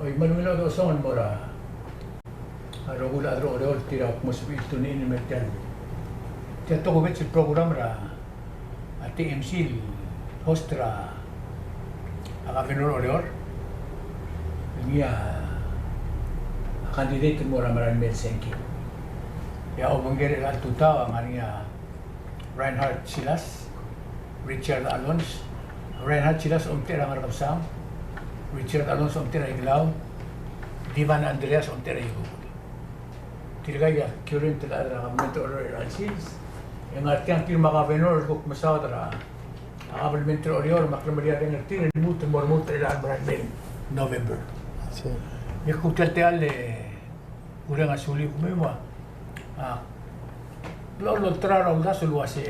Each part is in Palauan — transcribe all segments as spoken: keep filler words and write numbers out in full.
Oi, me a ungil chodechosong el mo er a rokui el chad er a Oreor, tir a kmo sebechir el tune in el mei er tia el, tia el tokubets el program er a T M C el host er a governor er a Oreor, el ngii a candidate el mo er a merael mei el sengkio. E a obengkel er a tutau a ngar er ngii a Reinhard Silas, Richard Alonso, Reinhard Silas a omtechei er a Ngerkebesang, Richard Alonso a omtechei er a Ikelau, Divan Andreas a omtechei er a Ikukul. Tirka a current el chad er a government er a Oreor er a chelecha el sils. E ngar tiang tir me a governor el kuk mesaod er a government er a Oreor me a klemeriareng er tir el lmuut el mo remurt er a merael mei el November. Me kuk tia el techall e Ureng a suliu, kemiu me a, a, lo, lo, olterau er a uldasu el uase,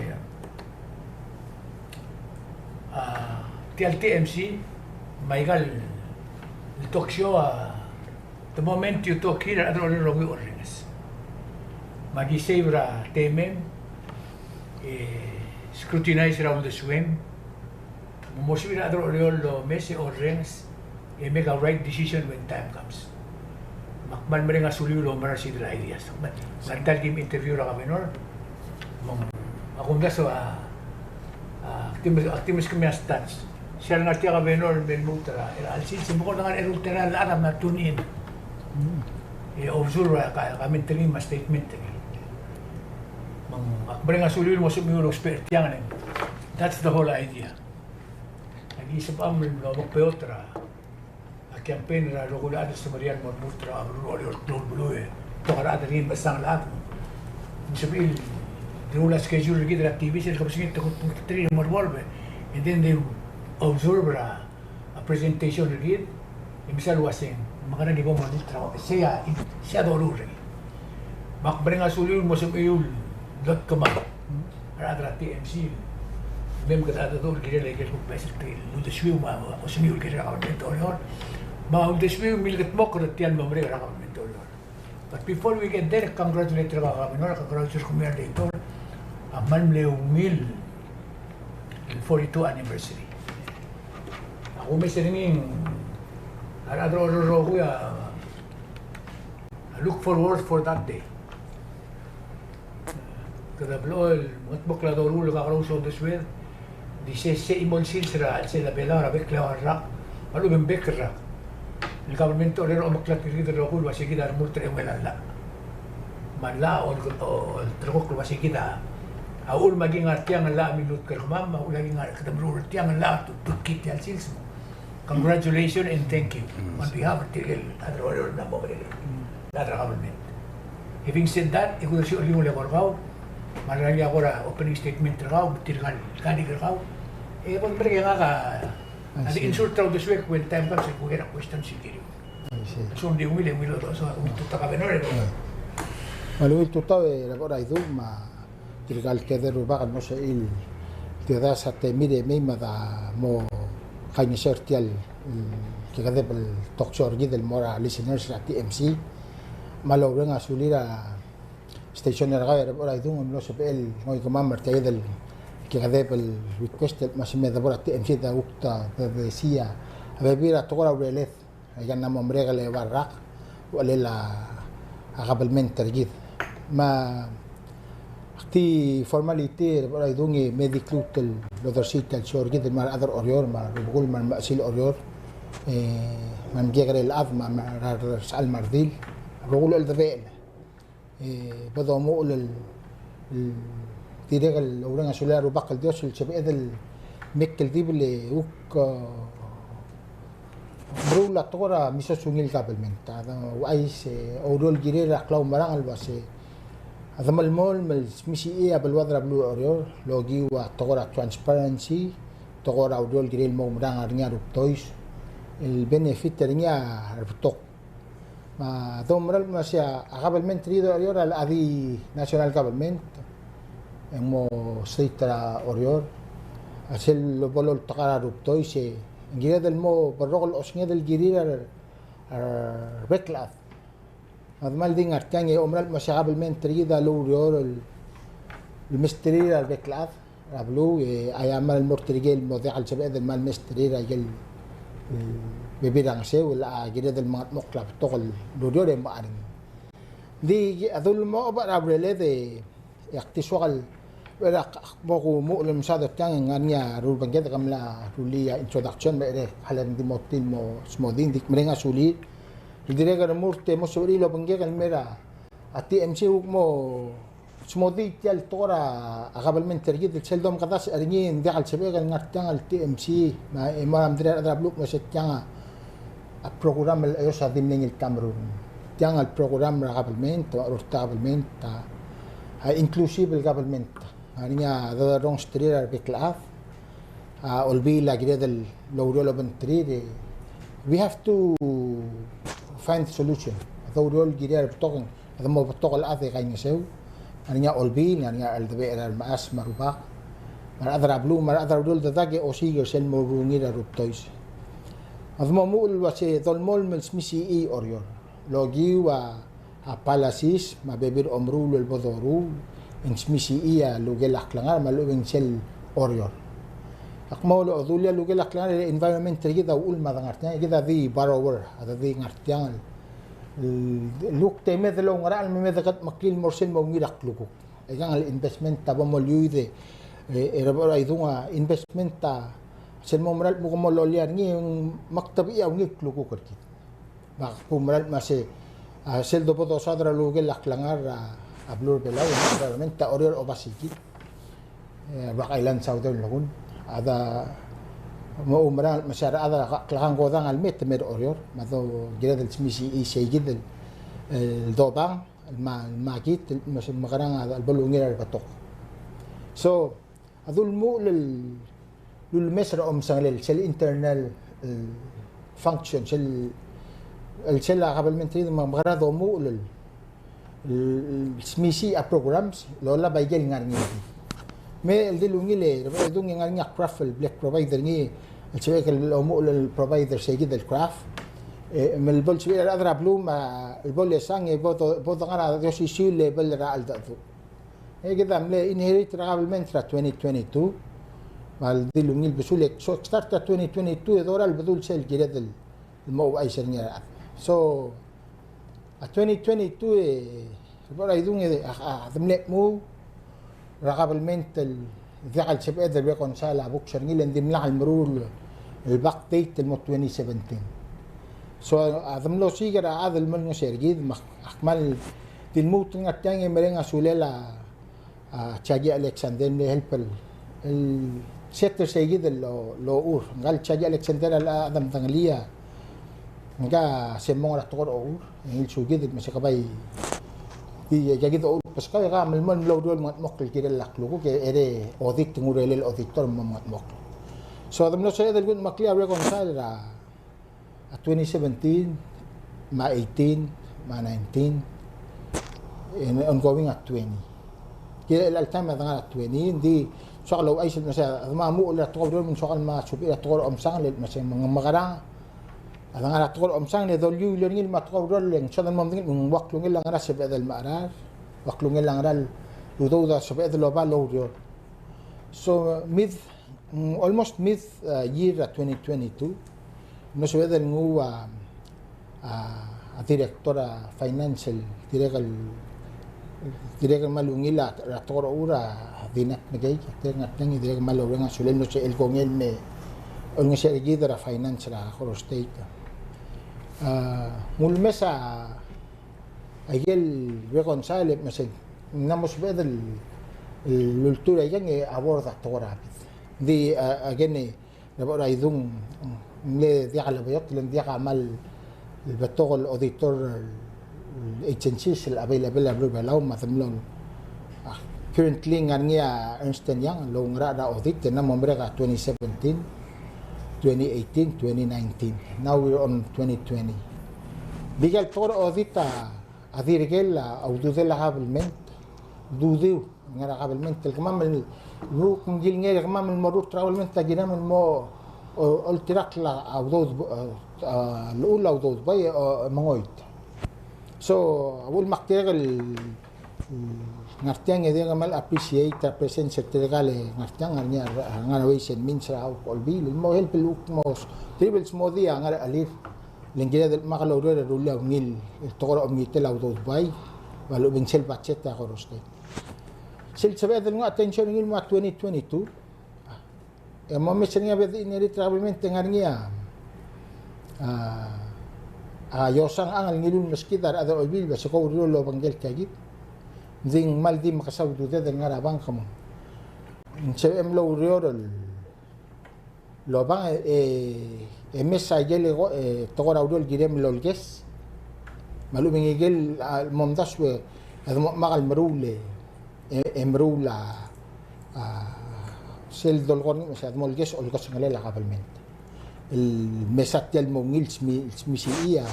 a, tia el T M C me aika el talk show a, the moment you talk here, a rechad er a Oreor a orrenges. Me aki save er a temem, e scrutinize er a uldesuem, me mo sebechir a rechad er a Oreor el omes e orrenges, e make a right decision when time comes. Me ak kmal mereng a suliu el oumera er se el ideas. Me a ta el kim interview er a governor, me ak omdasu a, a, ak di mes-, ak di meskemiu a stats. Se el ngar tia el governor el me lmuut er a, er a chelsel, se me kora ngar er a eru el tela el chad a me tune in. E observe a ka-, comment er ngii me a statement er ngii. Me ak mereng a suliu el mo sebechemiu el ousbech er tiang. That's the whole idea. Aki sebecham el mlo omekbeot er a, a campaign er a rokui el chad el semeriar el mo lmuut er a beluu er a Oreor el klou el beluu e betok a rechad er ngii el mechesang el chad. Me sebechir el, tirke el schedule er kid er a T V sel kebesengei e te kuk twenty-three el mo er a Borbe. And then they observe er a, a presentation er kid. E mesa el uaseng, me ngera el ki bo mo lmuut er a, sei a, sei a doruul er ngii. Me ak mereng a suliu el mo sebechemiu el lotkemam er a rechad er a T M C. Me me kede a dedu el kirel a ikel kuk beches el uldesuiu me a osengir el kirel a government er a Oreor. Me a uldesuiu el milkedmokl er tia el mo merek er a government er a Oreor. But before we get there, congratulate er a governor, congratulate er kemiu el legislator, a kmal mle ungil el forty-two anniversary. A kumes er ngii a rechad er a Oreor el rokui a, a look forward for that day. Kede blechoel el mengetmokl a doruul el kakerous a uldesued, di se, se chimo el sils er a chelsel a Belau er a bek el eua el rak, me a lechub e ng bek el rak, el government er a Oreor a omeklatk er kid el rokui el uase kid a remurt er a eungel a llach. Me a llach a ol-, olterekokl el uase kid a, a uchul me aki ngar tiang el llach a milutk er kemam, me a uchul me aki ngar, kede meruul er tiang el llach a tutut kid tia el sils. Congratulations and thank you on behalf er tirke el chad er a Oreor el mla mo merek, el chad er a government. Having said that, e kuk di osiik a ungil el eko er kau, me a lak a kora opening statement er kau, me tirka el colleague er kau, e bo lemerek e ngak a di insert er a uldesuek when time comes e kuk er a questions el kiriu. A lsekum di ungil e ungil, so, ungil tutau, governor. Me a ungil tutau e Rebecheraidung me a tirka el tede el rubak el mo sebechir el tedaes a temir e mei me de mo kaingeseu er tia el, mm, kekedeb el talk show er kid el mo er a listeners er a T M C. Me a loureng a sulir a station er kau e Rebecheraidung el mlo sebechel el ngoikemam er tia el kekedeb el request el kmo se me debo er a T M C e de kuk ta, de, de, sei a bebil er a tekoi er a ureled. Aika el mla mo merek el eua el rak, uchelel a, a kabelment er kid. Me ak di formality er a Rebecheraidung e me di kluut el odersii tia el show er kid el mla er a rechad er a Oreor, me a rubekul me a remechesil a Oreor, e me a mekekerei el chad me a, me a resechal me a redil, a rokui el cheldebechel. E bo domuchel el, el, el dirrek el oureng a sulir a Rubak el Dios el sebeched el mekldibel e kuk, e, meruul a tekoi er a misosungil government. A de, ouchais e oureor el kirel a klaumerang el uase a demelemolem el smisichii a beluad er a beluu er a Oreor el okiu a tekoi er a transparency, tekoi er a ureor el kirel el mo oumerang er ngii a rubdois, el benefit er ngii a rebetok. Me a doumera el kmo se a government er kid er a Oreor a locha di national government, e ng mo state er a Oreor, a sel bo loltak er a rubdois e ng kired el mo berrokel a osenged el kirir a re, a rebek el chad. Me a demal di ngar tiang e oumera el kmo se a government er kid a loureor el, el mesterir a rebek el chad er a beluu, e a ia mal mo er tirke el mo diak el sebeched el mal mesterir a ikel, e, bebil er a ngeseu el a kired el mengedmokl a betok el ureor e mo er ngii. Ng di a dul mo oba er a ureled e ak di soak el, er a, ak mo kumuchel el mesaod er tiang e ng ngar er ngii a rubengked e ke mla rullii a introduction me a cherei, a le ng di mo tir el mo smodii, ng di mereng a sulir el dirrek el remurt e mo sebechir el obengkek el mei er a a T M C. Kuk mo smodii tia el tekoi er a government er kid el sel domkedasu er ngii, ng diak el sebechek el ngar tiang el T M C, me a, e mo er a mdre a rechad er a beluu el mesa tiang a, a program el eos a di mle ngii el ta meruul. Tiang el program er a government, a rurt a government, a, a inclusive el government. Ngar er ngii a dodengelii er a rebek el chad, a olbiil a kired el oureor el obengterir, e we have to find solution. A doureor el kirir a rebetok, a de mo betok el chad e kaingeseu. Ngar er ngii a olbiil, ngar er ngii a cheldebechel er a remechas me a rubak, me a rechad er a beluu, me a rechad er a ureor el dedak e osiik er sel mo ruungil er a rubtois. A de mo omuchel el uase dolemolem el smisichii Oreor el okiu a a policies me a bebil er a omeruul el bo doruul e ng smisichii a lukel a klengar me a lechub e ng sel Oreor. Ak mo dulii a lukel a klengar e le environment er kid a uchul me a de ngar tiang, e kid a di borrower, a di ngar tiang el, el, el kuk temed el oungerachel me mei e de kudmeklii el mo er sel mo ungil a klukuk. Aikang el investment a bo mo liuid e, e, er a bo er a idung a investment a sel mo mera el kmo ke mo lolia er ngii e ng mektebechii a ungil klukuk er kid. Me ak bo mera el kmo se, a, sel dobo dosaod er a lukel a klengar er a, a beluu er a Belau, e a government a Oreor a obasiik. E, Rock Island, Southern Lagoon. A de mo oumera el kmo se a rechad er a klekankodang a leme te mei er a Oreor, me a do kired el smisichii sei kid el, el dobang, el ma, el makit, el kmo se mekerang a, el bo lungil a rebetok. So, a dul muchel el ulemes er a omsangel el sel internal, el function, sel, el sel a government er kid me, me kora domuchel el, el, el smisichii a programs el olab a ikel ngar er ngii. Me el di ungil e, er a dung e ngar er ngii a craft el bla kprovide er ngii, el sebechek el omuchel el provide er sei kid el craft. E, me le bo el sebechir a rechad er a beluu me a, el bo lesang e bo do, bo dengar a di osisiu el level er a cheldecheduch. E kid a mle inherit er a government er a twenty twenty-two. Me a di ungil besul e, so, start er a twenty twenty-two e dorael el bedul sel kired el mo ouchais er ngii a rechad. So, a twenty twenty-two e, er a bo er a idung e, a, a, de mle chemuu er a government el diak el sebeched el reconcile a books er ngii le ng dimlak el meruul el backdate el mo twenty seventeen. So, a de mlo osiik er a chad el mo olengeseu er kid, me ak, ak kmal di lmuut el ngar tiang e mereng a sulel a, a Jackie Alexander el mle help el, el set er sei kid el lo, lochur. Ngka el Jackie Alexander a, a de medengelii a, ngka se mong er a tekoi er a ochur, e ngilsukid el kmo se ke bai, di, e kid a ochur, beskau e ke melemolem el oureor el mengedmokl el kirel a klukuk, e, e le audit, ng urerel el auditor el mo mengedmokl. So, a de mlo sebeched el kudmeklii a reconcile er a, a twenty seventeen, me a eighteen, me a nineteen, e ongoing a twenty. Kirel el time a de ngar er a twenty, ng di soak el ouchais el kmo se, a de mo omuchel er a tekoi er a ureor me ng soak el mo subir a tekoi er a omsangel el kmo se me ng mekerang. A de ngar er a tekoi er a omsangel e doliuil er ngii el mo tekoi er a ureor e ng soad el mo medengei el kmo ng ua klungel a ngera sebeched el mecherar, ua klungel a ngera el udoud a sebeched el oba el oureor. So, mid, mm, almost mid, uh, year er a twenty twenty-two, ng mlo sebeched el nguu a, a, a director er a finance el dirrek el, dirrek el kmal ungil a, er a tekoi er a uchul a Dinat Mekei, dirrek el ngar tiang e dirrek el kmal oureng a sulel el mlo sebechel el kongei el me olengeseu er kid er a finance er a Koror State. A, ng ulemes a, a ikel reconcile, me se ng mla mo sebeched el, el ultuil er a ikang e award a tekoi er a bid. Ng di, a, again e, er a bo er a idung, ng mle diak lebeot, le ng diak a kmal betok el auditor, el agencies el available er a beluu er a Belau, me a de mlo, a, currently ng ngar er ngii a Ernst and Young el oungerachel er a audit, e ng mla mo merek a twenty seventeen, twenty eighteen, twenty nineteen. Now we're on twenty twenty. Di ikel tekoi er a audit a, a dirrek el, a, ududel a government, ududiu, ngar er a government el kemam el, ruk ng kilengei er kemam el mo rurt er a government a kiram el mo, o, oltirakl a udoud, o, a, llechul a udoud bai, o, mengoit. So, a uchul me ak dirrek el, mm, Ngar tiang e dirrek el kmal appreciate er a presence er tirka el ngar tiang, ngar er ngii a, ngar er a Ways and Means er a Olbiil el mo help el kuk mo, tirke el smodii a ngar er a chelir. Le ng kired el dmak el oureor e rullii a ungil el tekoi er a omengitel a udoud bai, me a lechub e ng sel budget er a Koror State. Sel sebeched el nguu a attention er ngii el mo er a twenty twenty-two. E mo omes er ngii a bed in herit er a kabelment e ngar er ngii a, a, a iosang el ngiluu el meskid a rechad er a Olbiil, el bai se ko oureor el obengkel tia kid. Ng di ng kmal di mekesai a ududed el ngar er a bank me ng sebechem el oureor el obang e, e, e mes a ikel e, tekoi er a ureor el kirem el olkes. Me a lechub e ng ikel, a, momdasu e, a de mo dmak el meruul e, e, e meruul a, a, sel dolekoi er ngii me se a de mo olkes, olkesengelel a kabelment. El mesa tia el mo ungil smi-, smisichii a,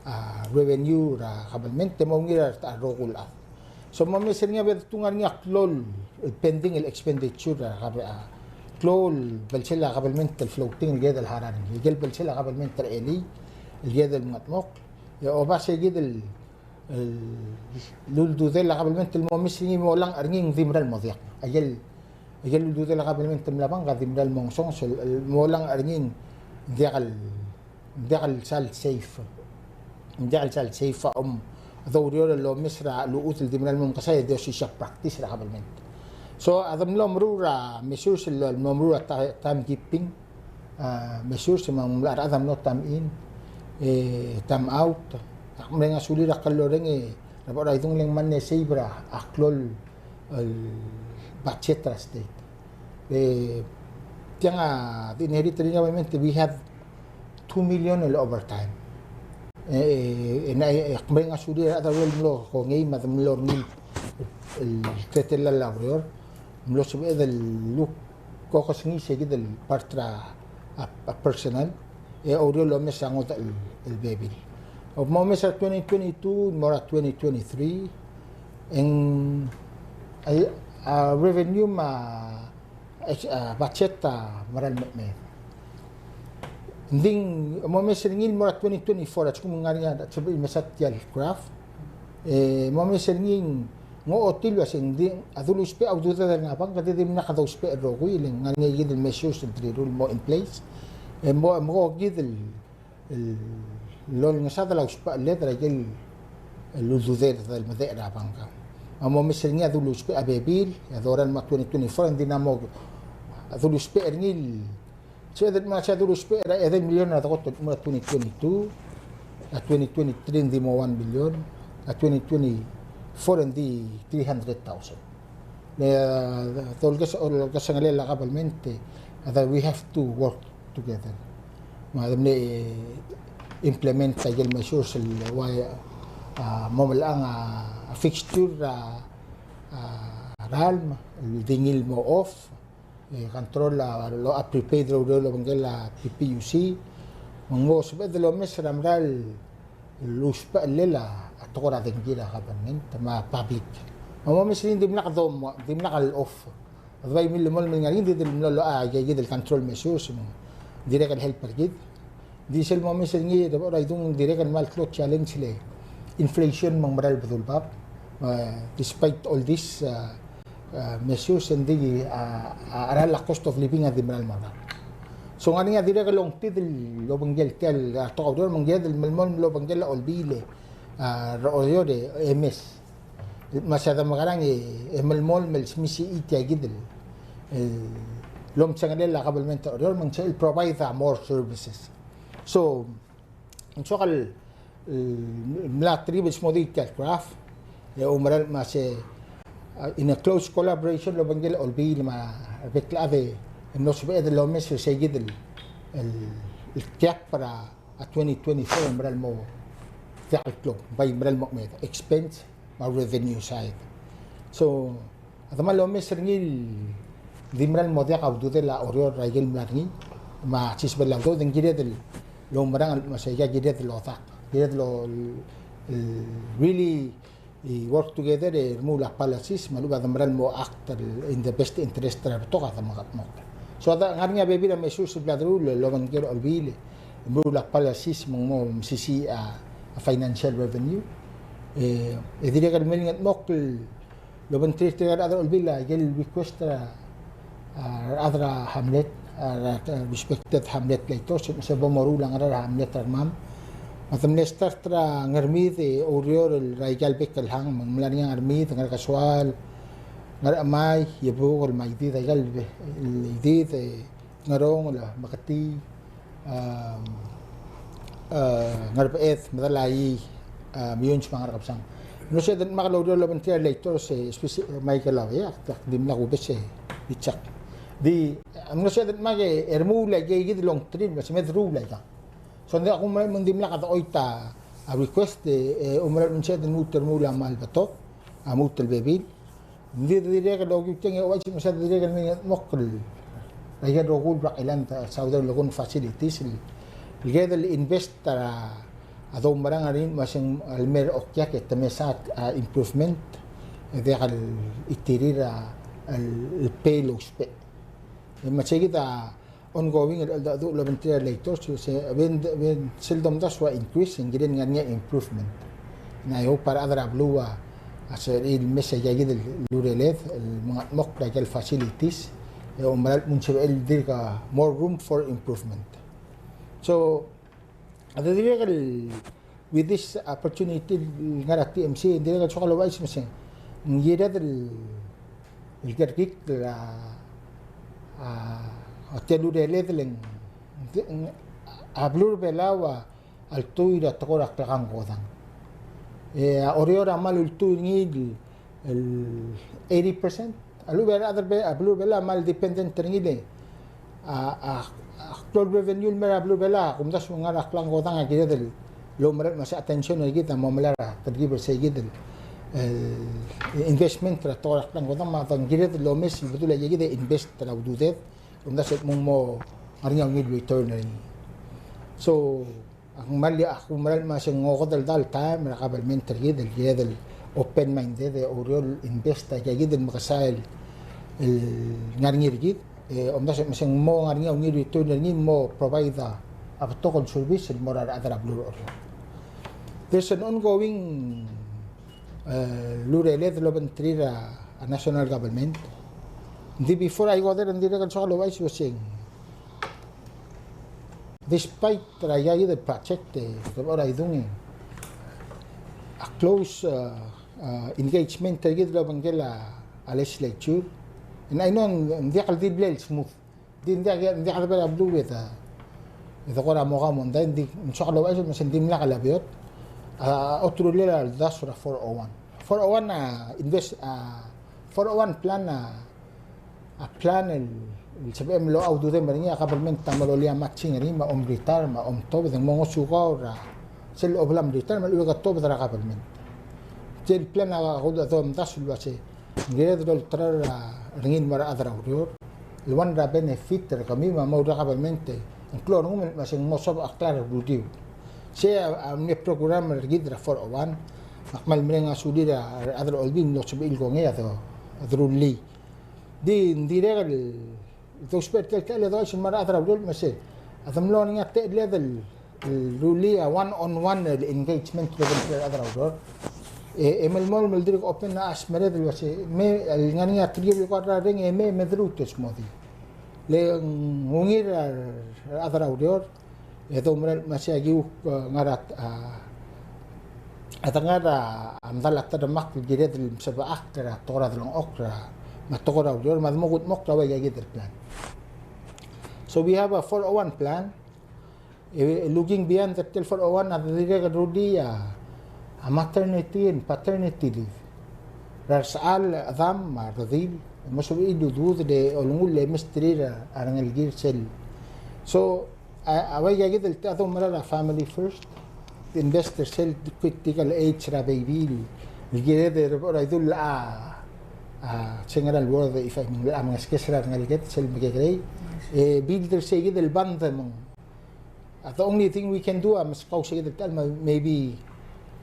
a, revenue er a kabelment, e mo ungil a, a rokui el chad. So mo omes er ngii a bed, te ngar er ngii a klou el pending el expenditure er a kabe-, a, klou el belsel a kabelment el floating el kired el harau er ngii. Ikel belsel a kabelment er a elii, el kired el mengedmokl. E oba se kid el el, el uldudel a kabelment el mo omes er ngii me olangch er ngii e ng di mera el mo diak. Aikel, aikel uldudel a kabelment el mla bang a di mera el mo ngesonges el, el mo olangch er ngii e ng diak el, diak el sal safe. Ng diak el sal safe a om, a doureor el omes er a luchut el di mera el mo mekesai e di osisiu a practice er a kabelment. So a de mlo meruul er a measures el, el mlo meruul er a ti-, timekeeping, a, measures me ng mla er a rechad a mlo time in, e, time out. Ak mereng a sulir a Kelloreng e, er a bo er a idung e le ng mle save er a klou el budget er a state. E, tiang a di inherit er ngii a kabelment, we had two million el overtime. E, e, e, e, ak mereng a sulir a rechad el mlo kongei me a de mlo er ngii el, el teletelel a ureor. Mlo sebeched el luk kokes ngii se kid el part er a, a, a personnel, e oureor el omes a ngodech el, el bebil. Mo omes er a twenty twenty-two, mo er a twenty twenty-three, e ng, a, a revenue me a, a budget a mera el mekmeed. Ng di mo omes er ngii el mo er a twenty twenty-four, a lsekum ng ngar er ngii a sebechir el mesa tia el graph. E mo omes er ngii e ng ochotii el uasei ng di a duluusbech a ududed el ngar er a bank, kede di dimlak dousbech el rokui, le ng ngar er ngii kid el measures el deriruul el mo in place. E mo, mo kid el, el olengeseu a usbecheled er a ikel, el ududed el medechel er a bank. Me mo omes er ngii a duluusbech a bebil, e a dorael el mo er a twenty twenty-four, e ng di ng mo duluusbech er ngii el Sebeched el mo se a duluusbech er a edei el million er a dekot el mo er a twenty twenty-two, a twenty twenty-three ng di mo one billion, a twenty twenty-four ng di three hundred thousand. Le, a, dolkes-, dolkesengelel a kabelment, e, a, that we have to work together. Me a de mle, e, implement a ikel measures el ua, a, mo melechang a fixture, a, a, ralm, el di ngii el mo off, e, control a, lo, a prepaid el oureor el obengkel a P P U C, me ng mo sebeched el omes er a mera el usbechel a tekoi er a dengki er a government me a public. Me mo omes er ngii e ng dimlak dom, dimlak el off. A de bai mle mo el ngar er ngii e ng di dimlak el, a, aika kid el control measures, me ng dirrek el help er kid. Di sel mo omes er ngii, e de bo er a idung, dirrek el kmal klou a challenge el inflation me ng mera el bedul bab. Uh, despite all this, uh, uh, measures, e ng di, uh, a cheral a cost of living a di mera el mo er a. So ng ngar er ngii a dirrek el ongtid el obengkel tia el, a, tekoi er a ureor, me ng kired el melemolem el obengkel a Olbiil, uh, er a Oreor e, e mes. Me se a de mekerang e, e melemolem el smisichii tia kid el, el omechengelel a kabelment er a Oreor me ng sebechel el provide a more services. So, ng soak el, el mla tirke el smodii tia el graph, e oumerang me se, a, in a close collaboration el obengkel a Olbiil me a rebek el chad e mlo sebeched el omes er se kid el, el, el gap er a, a twenty twenty-four el mera el mo diak el klou, bai mera el mo kmeed, expense me a revenue side. So, a de kmal omes er ngii el di mera el mo diak a ududel a Oreor er a ikel mla er ngii, me a sisebel a udoud e ng kired el oumerang el mo se aika kired el odak, kired el, el really, e, work together e remuul a policies me a lechub a de mera el mo act el in the best interest er a rebetok a de mengedmokl. So a de ngar er ngii a bebil a measures el bla deruul el obengkel a Olbiil, e meruul a policies me ng mo mesisiich a, a financial revenue. E, e dirrek el mle mengedmokl el lobengterir tirka el rechad er a Olbiil a ikel request er a, a, rechad er a hamlet, a, er a respected hamlet legislators, se bo moruul a ngar er a hamlet er kemam. Me te mle start er a Ngermid e oureor er aika el bek el hang, me ng mla er ngii a Ngermid, Ngerkesoaol, Ngerchemai, Iebukel, me a Idid, aika el be-, el Idid, e, Ngerongel, Meketii, um, uh, Ngerbeched, Medalaii, uh, Meyuns me a Ngerkebesang. Ng mlo sebeched el dmak el oureor el obengterir a legislators, e, especially, uh, Michael Awe, ak, ak dimlak kubes e, Richard. Di, ng mlo sebeched el dmak e remuul aika kid el ongtir, me se me deruul aika. So, ng di ak oumera el me ng dimlak a dechoit a request, e, e, oumera el me ng sebeched el lmuut el remuul a kmal betok, a lmuut el bebil. Ng di dirrek el okiu tiang e ouchais me se dirrek el mengedmokl er aike el rokui el Rock Island, a, Southern Lagoon facilities el, el kired el invest er a, a doumerang er ngii el me se ng, el mer okiak e te mesa a, a, improvement, e diak el chitirir a, el, el pay el ousbech. E me se kid a ongoing el, el, el, el obengterir a legislators, se, se, ben, ben, sel domdasu a increase, e ng kirel ngar er ngii a improvement. And I hope a rechad er a beluu a, a sebechir el mesa aika kid el ureled, el mengedmokl er aike el facilities, e oumera el mo sebechel el dirk a more room for improvement. So, a dirrek el, with this opportunity el ngar er a T M C, ng dirrek el soak el ouchais me se ng kired el, el kerekikl a, a, a tia el ureled el ng, ng, a beluu er a Belau a ltuil er a tekoi er a klekangkodang. E a Oreor a kmal ultuil er ngii el el eighty percent. A lechub e a rechad er a Be-, a beluu er a Belau a kmal dependent er ngii el, a, a, a klou el revenue el mer a beluu er a Belau a kumdasu el ngar er a klekangkodang. A kired el oumera el me se attention er kid a mo melai er a telkib er sei kid el, el investment er a tekoi er a klekangkodang, me a dang kired el omes el bedul aika kid e invest er a ududed, kumdasu el mo, mo ngar er ngii a ungil return er ngii. So, Ak kmal, ak oumera el me se ng okedei el taem er a kabelment er kid el kired el open minded e oureor el invest aika kid el mekesai el ngar er ngii er kid. E omdasu e me se ng mo ngar er ngii a ungil return er ngii el mo provide a betok el service el mo er a rechad er a beluu er a Oreor. There's an ongoing, eh, el ureled el obengterir a national government. Ng di before I go there, ng dirrek el soak el ouchais el uaseng, despite er aika kid el project, e, kora idung e a close, uh, uh, engagement er kid el obengkel a, a legislature. And I know ng diak el di blal smooth. Di ng diak, ng diak de bla blue with, uh, with kora mo ka mondai, ng di, ng soak el ouchais el me se ng dimlak lebeot a, a, oterulel a uldasu er a four oh one. Four oh one a invest, a, four oh one plan a a plan el, el sebechem el oududem er ngii. A kabelment a melolii a matching er ngii me a omretire me a omtobed, e ng mo ngosukau er a sel obla mretire me a lechub e ke tobed er a kabelment. Sel plan a, a, a domdasu el uase ng kired el olterau er ngii el mo er a rechad er a ureor el one er a benefit er kemiu me a mo er a kabelment, e ng klou a rengum el me se ng mo sobechakl er a rudiu. Sei a, a mle program er kid er a four oh one. Me ak kmal mereng a sulir a rechad er a Olbiil el mlo sebechir el kongei a do, a dorullii. Di, ng dirrek el dousbech er tia el techelled el ouchais el mo er a rechad er a ureor el me se a de mlo er ngii a techelled el, el rullii a one on one el engagement el obengkel a rechad er a ureor. E, e melemolem el dirk open a chesmered el uase, me, el ngar er ngii a telkib el kora reng e me, me deruul el smodii. Le ng ungil er a rechad er a ureor, e doumera el me se aki kuk, eh, ngar er a, a, a de ngar er a medal a tedei el mak el kired el mesebechakl er a tekoi er a delengchokl er a, me a tekoi er a ureor, me a de mo kudmokl er a ua ika kid el plan. So we have a four oh one plan. E, looking beyond the four oh one, a dirrek el rullii a, a maternity and paternity leave er a resechal, chedam me a redil, e mo sebechir el ududir e olengull e mesterir a rengelekir sel. So, a, a ua ika kid el ta doumera er a family first, invest er sel critical age er a baby, el kired er a bo er a idul a, a, se ngera el word, if I mean, a mengeskes er a rengeleked sel mekekerei, e build er sei kid el bond me ng A, the only thing we can do, a meskau sei kid el techall, maybe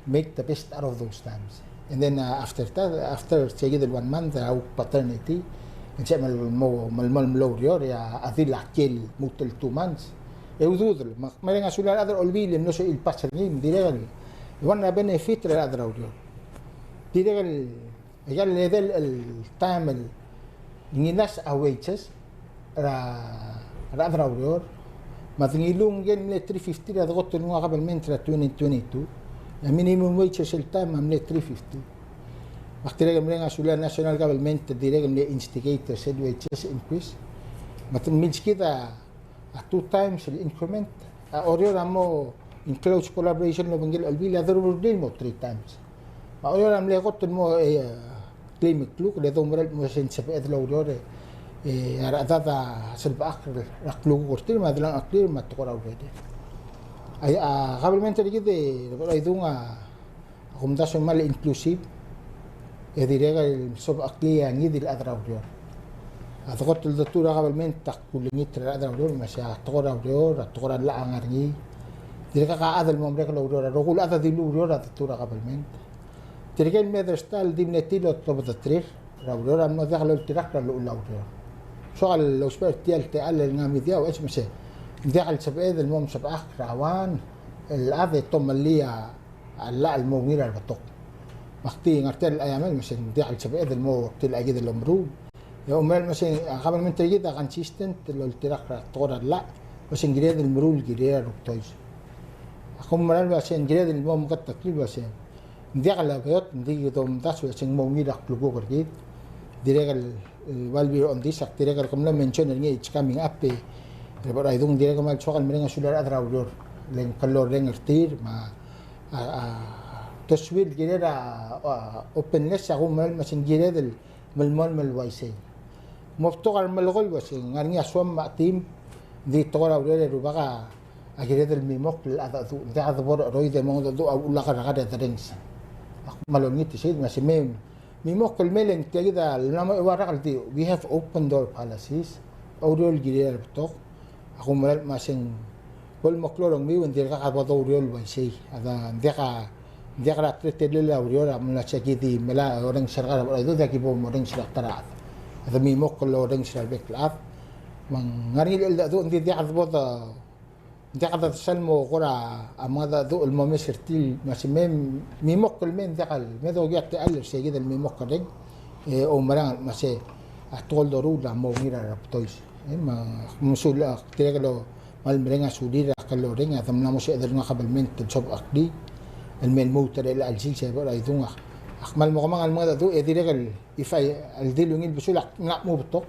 make the best out of those times. And then, uh, after that, after sei kid el one month, a kuk paternity, e ng sebechem el mo, mo, mo, mo oureor, e a, a diak el lmuut el two months. E ududel, me ak mereng a sulir a rechad er a Olbiil el mlo sebechir el pass er ngii, me ng dirrek el one er a benefit er a rechad er a ureor. Dirrek el Aika el edei el taem el ngilasech a wages er a, er a rechad er a ureor, me a dengiluu ngike el mle three fifty er a dekot el nguu a government er a twenty twenty-two, e a minimum wage er sel taem a mle three fifty. Me ak dirrek el mereng a sulir a national government el dirrek el mle instigate er sel wages increase. Me te milskid a a two times el increment. A Oreor a mo in close collaboration el obengkel a Olbiil e a doruul el mo three times. Me a Oreor a mle kot el mo, e, klem el kluk, le doumerang el mo sensebeched el oureor, e, e a rechedad a selbechakl er a klukuk er tir me a delengcheklir me a tekoi er a ureor. A, a government er kid e, Rubak Raidung, a a kumdasu el kmal inclusive, e dirrek el sobecheklii a ngii di el chad er a ureor. A dekot el detuu er a government a kulengit er a rechad er a ureor, me sei a tekoi er a ureor, a tekoi er a llach a ngar er ngii. Dirkak a chad el mo merek el oureor, a rokui el chad a dilu ureor a detuu er a government. Tirke el mederstal di mle tir el otobed er tir er a ureor a mlo diak loltirakl er a llechul a ureor. Soak el ousbech er tia el techall el ngar er a media, e se me sei ng diak el sebeched el mo mesebechakl er a one el chad e tomellii a a llach el mo ungil er a rebetok. Me ak di ngar tia el aiamel me sei ng diak el sebeched el mo tir el chad el omeruul. E oumerang me sei a government er kid a consistent el oltirakl er a tekoi er a llach, me sei ng kired el meruul el kirir a ruktois. Ak oumerang me sei ng kired el mo meketeklii me sei ng diak el beot, ng di kede omdasu e sei ng mo ungil a klukuk er kid. Dirrek el, e, while we are on this, ak dirrek el kmal mention er ngii, it's coming up, e, Rubak Raidung, dirrek el kmal soak el mereng a sulir a rechad er a ureor, le ng kmal orrenges er tir, me a a, a, te suir el kirir a, a, openness, a kumerang me sei ng kired el melemolem el uaisei. Mo betok a remelekoi el uaisei, ng ngar er ngii a soam me a chetim, ng di tekoi er a ureor e Rubak a kired el mimokl el cheldecheduch, ng diak de bo er a cheroid e mongedecheduch a uchul a kerrekar e derrenges. Ak kmal olengit isei, me sei me, mimokl el mei le ng tia kid a, le mla mo eua el rak el di, we have open door policies, oureor el kirir a rebetok, A kumerang me sei ng bo el mo klou a rengmiu e ng dirkak a bo doureor el uaisei. A da, ng diak a, ng diak er a teletelel a ureor a mla sei kid di melai a orrenges er kau, a di diak ki bo morrenges er a ta er a chad. A da mimokl el orrenges er a rebek el chad. Me ng ngar er ngii el cheldecheduch, ng di diak de bo de, ng diak de sal mo kora mengedecheduch el mo mes er tir, me sei me, mimokl el mei, ng diak el, me dokiu a techall er sei kid el mimokl el reng, e oumerang me sei a tekoi el doruul a mo ungil er a rebtois. E, me, me sulir, ak dirrek el kmal mereng a sulir a kmal orrenges, a de mla mo sebeched el nguu a kabelment el sobecheklii el me lmuut er chelecha el sils e Rubak Raidung. Ak kmal mo kemanget el mengedecheduch e dirrek el, if I, el di ungil besul ak mla mo betok.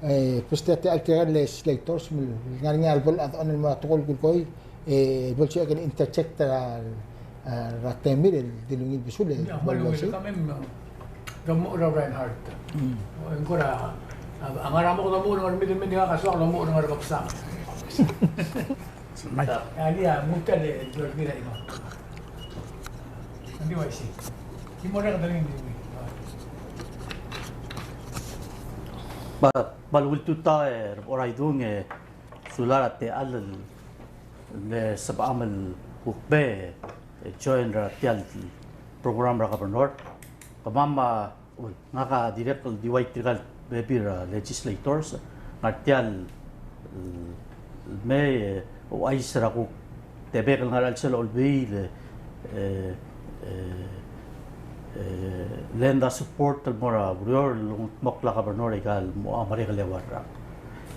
E, besterir a tirke el legislators, me ng ngar er ngii a lebo el chad el mo er a tekoi el kulekoi, e, bo lsebechek el interject er a, er a temir el di ungil besul e. Ia, bo lsebechek. Welcome, e, domuchel er a Reinhardt. Mm. Ng kora, a, a ngar er a mo domuchel er a ngar er a mid, mid, ngak a soak el domuchel er a ngar er a kebesang. Mai. A, ia, ng ungil el, el, el, el, ng di uaisei. Di mo er a delengit. Ba, ba el ultuil, e, Rubak Raidung, e, sulang er a techall el, el sebecham el kuk bo, e, join er tia el program er a governor. Kemam a, well, ngak a dirrek el di ua tirka el bebil er a legislators, ngar tia el, el mei, e, ouchais er a kuk tebek el ngar er a chelsel a Olbiil, e, e, e, lend a support el mo er a ureor el ungil kudmokl a governor er aika el mo merek el eua el rak.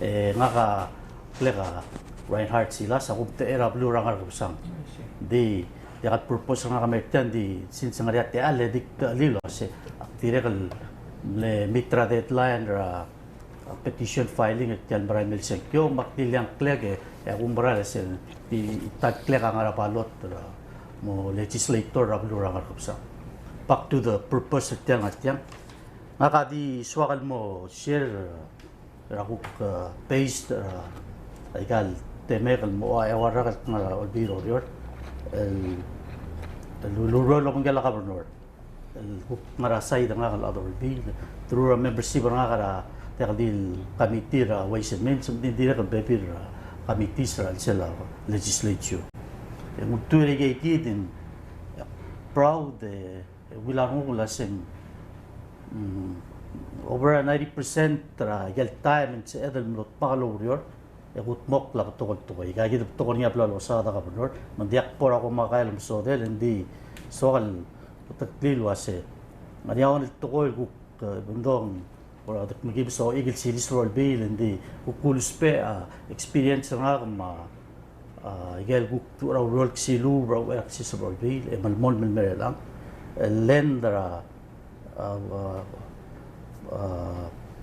E, ngak a, klek a Reinhardt Silas, a kumtechei er a beluu er a ngar er a kebesang. Di, diak el purpose er ngak el mer tiang, di since ngar er ngii a techall e di kdechelii el uase ak dirrek el mle meet er a deadline er a petition filing er tia el merael mei el sengkio, me ak di le ngklek e, e a kumerang e sel di ta el klek a ngar er a ballot er a mo legislator er a beluu er a ngar er a kebesang. Back to the purpose er tiang, a tiang. Ngak a di soak el mo share er a kuk, e, based er a, aika el temek el mo ua eua el rak el kngar er a Olbiil er a Oreor el, el ulureor el obengkel a governor el kuk ngar er a side er ngak el chad er a Olbiil, through er a membership er ngak er a, tia el di el committee er a Ways and Means, me ng di dirrek el bebil er a committees er a chelsel a legislature. E ng ultuil er a ikei kid e ng proud e e ungil a renguk el uaseng, mm, over a ninety percent er a ikel taem e ng sebeched el mlo dmak el oureor e kudmokl a betok el tekoi. Aika kid a betok er ngii a bla losaod a governor, me ng diak bo er a komakai el mesodel, e ng di soak el beteklii el uase Ngar er ngii a one el tekoi el kuk, e, bendong, or a dek mekibes a ojik el sils er a Olbiil, e ng di kuk ulusbech a experience er ngak me a, a, ikel kuk tuch er a ureor el ksiluub er a uchei er a ksiis er a Olbiil, e melemolem el mei er chelechang. E lend er a, a, a, a,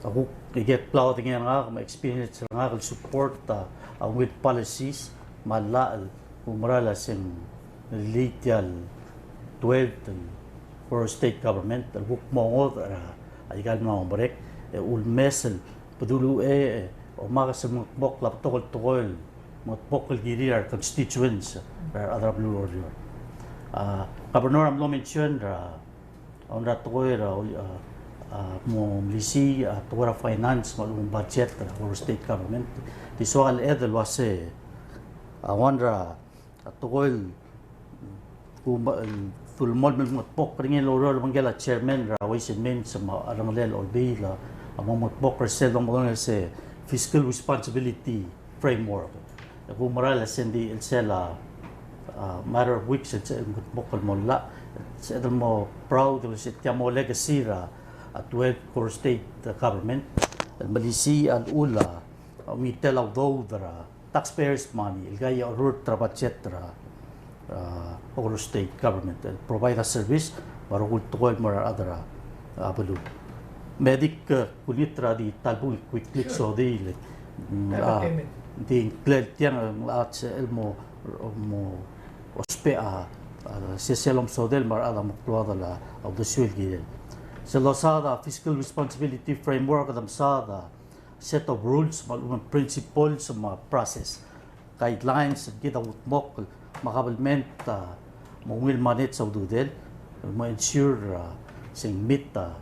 a kuk ikel klaodengei er ngak me a experience er ngak el support a, a ungil policies me a llach el kumerang el se ng lilii tia el twelfth el Koror State Government el kuk mo ngodech er a ikal mla mo merek, e ulemes el bedul uchei, e omakes el mengedmokl a betok el tekoi el mengedmokl el kirir a reconstituents er a rechad er a beluu er Oreor. A, Governor a mlo mention er a, a, a tekoi er a, a, a, mo melisiich a tekoi er a finance me a lechub e ng budget er a Koror State Government. Di soak el add el uase, a, one er a a tekoi el, um, el, ulemolem el mengedmokl er ngii el oureor el obengkel a chairman er a Ways and Means me a rengelekel a Olbiil a mo mengedmokl er sel domekedong el se fiscal responsibility framework. E kumerang el se ng di el sel a, a, matter of weeks el se el mengedmokl el mo llach, se el mo proud, se tia mo legacy er a, a twelve Koror State government el melisiich a llechul a, a omengitel a udoud er a taxpayers' money, el kuk orrurt er a budget er a, a, Oreor State Government, el provide a service me a rokui el tekoi el mo er a rechad er a, a, beluu. Me di, e, kulengit er a di ta el bung el quickly, so di le, mm, a, di ngklel tiang, a, se el mo, mo ousbech a, a, se sel omesodel me a rechad a mo klou a, a uldesuel el kirel. Sel losaod a fiscal responsibility framework, a mesaod a set of rules, me a lechub e ng principles, me a process, guidelines, el kid a kudmokl me a government a mo ungil manage a ududel, mo ensure, a, se ng meet a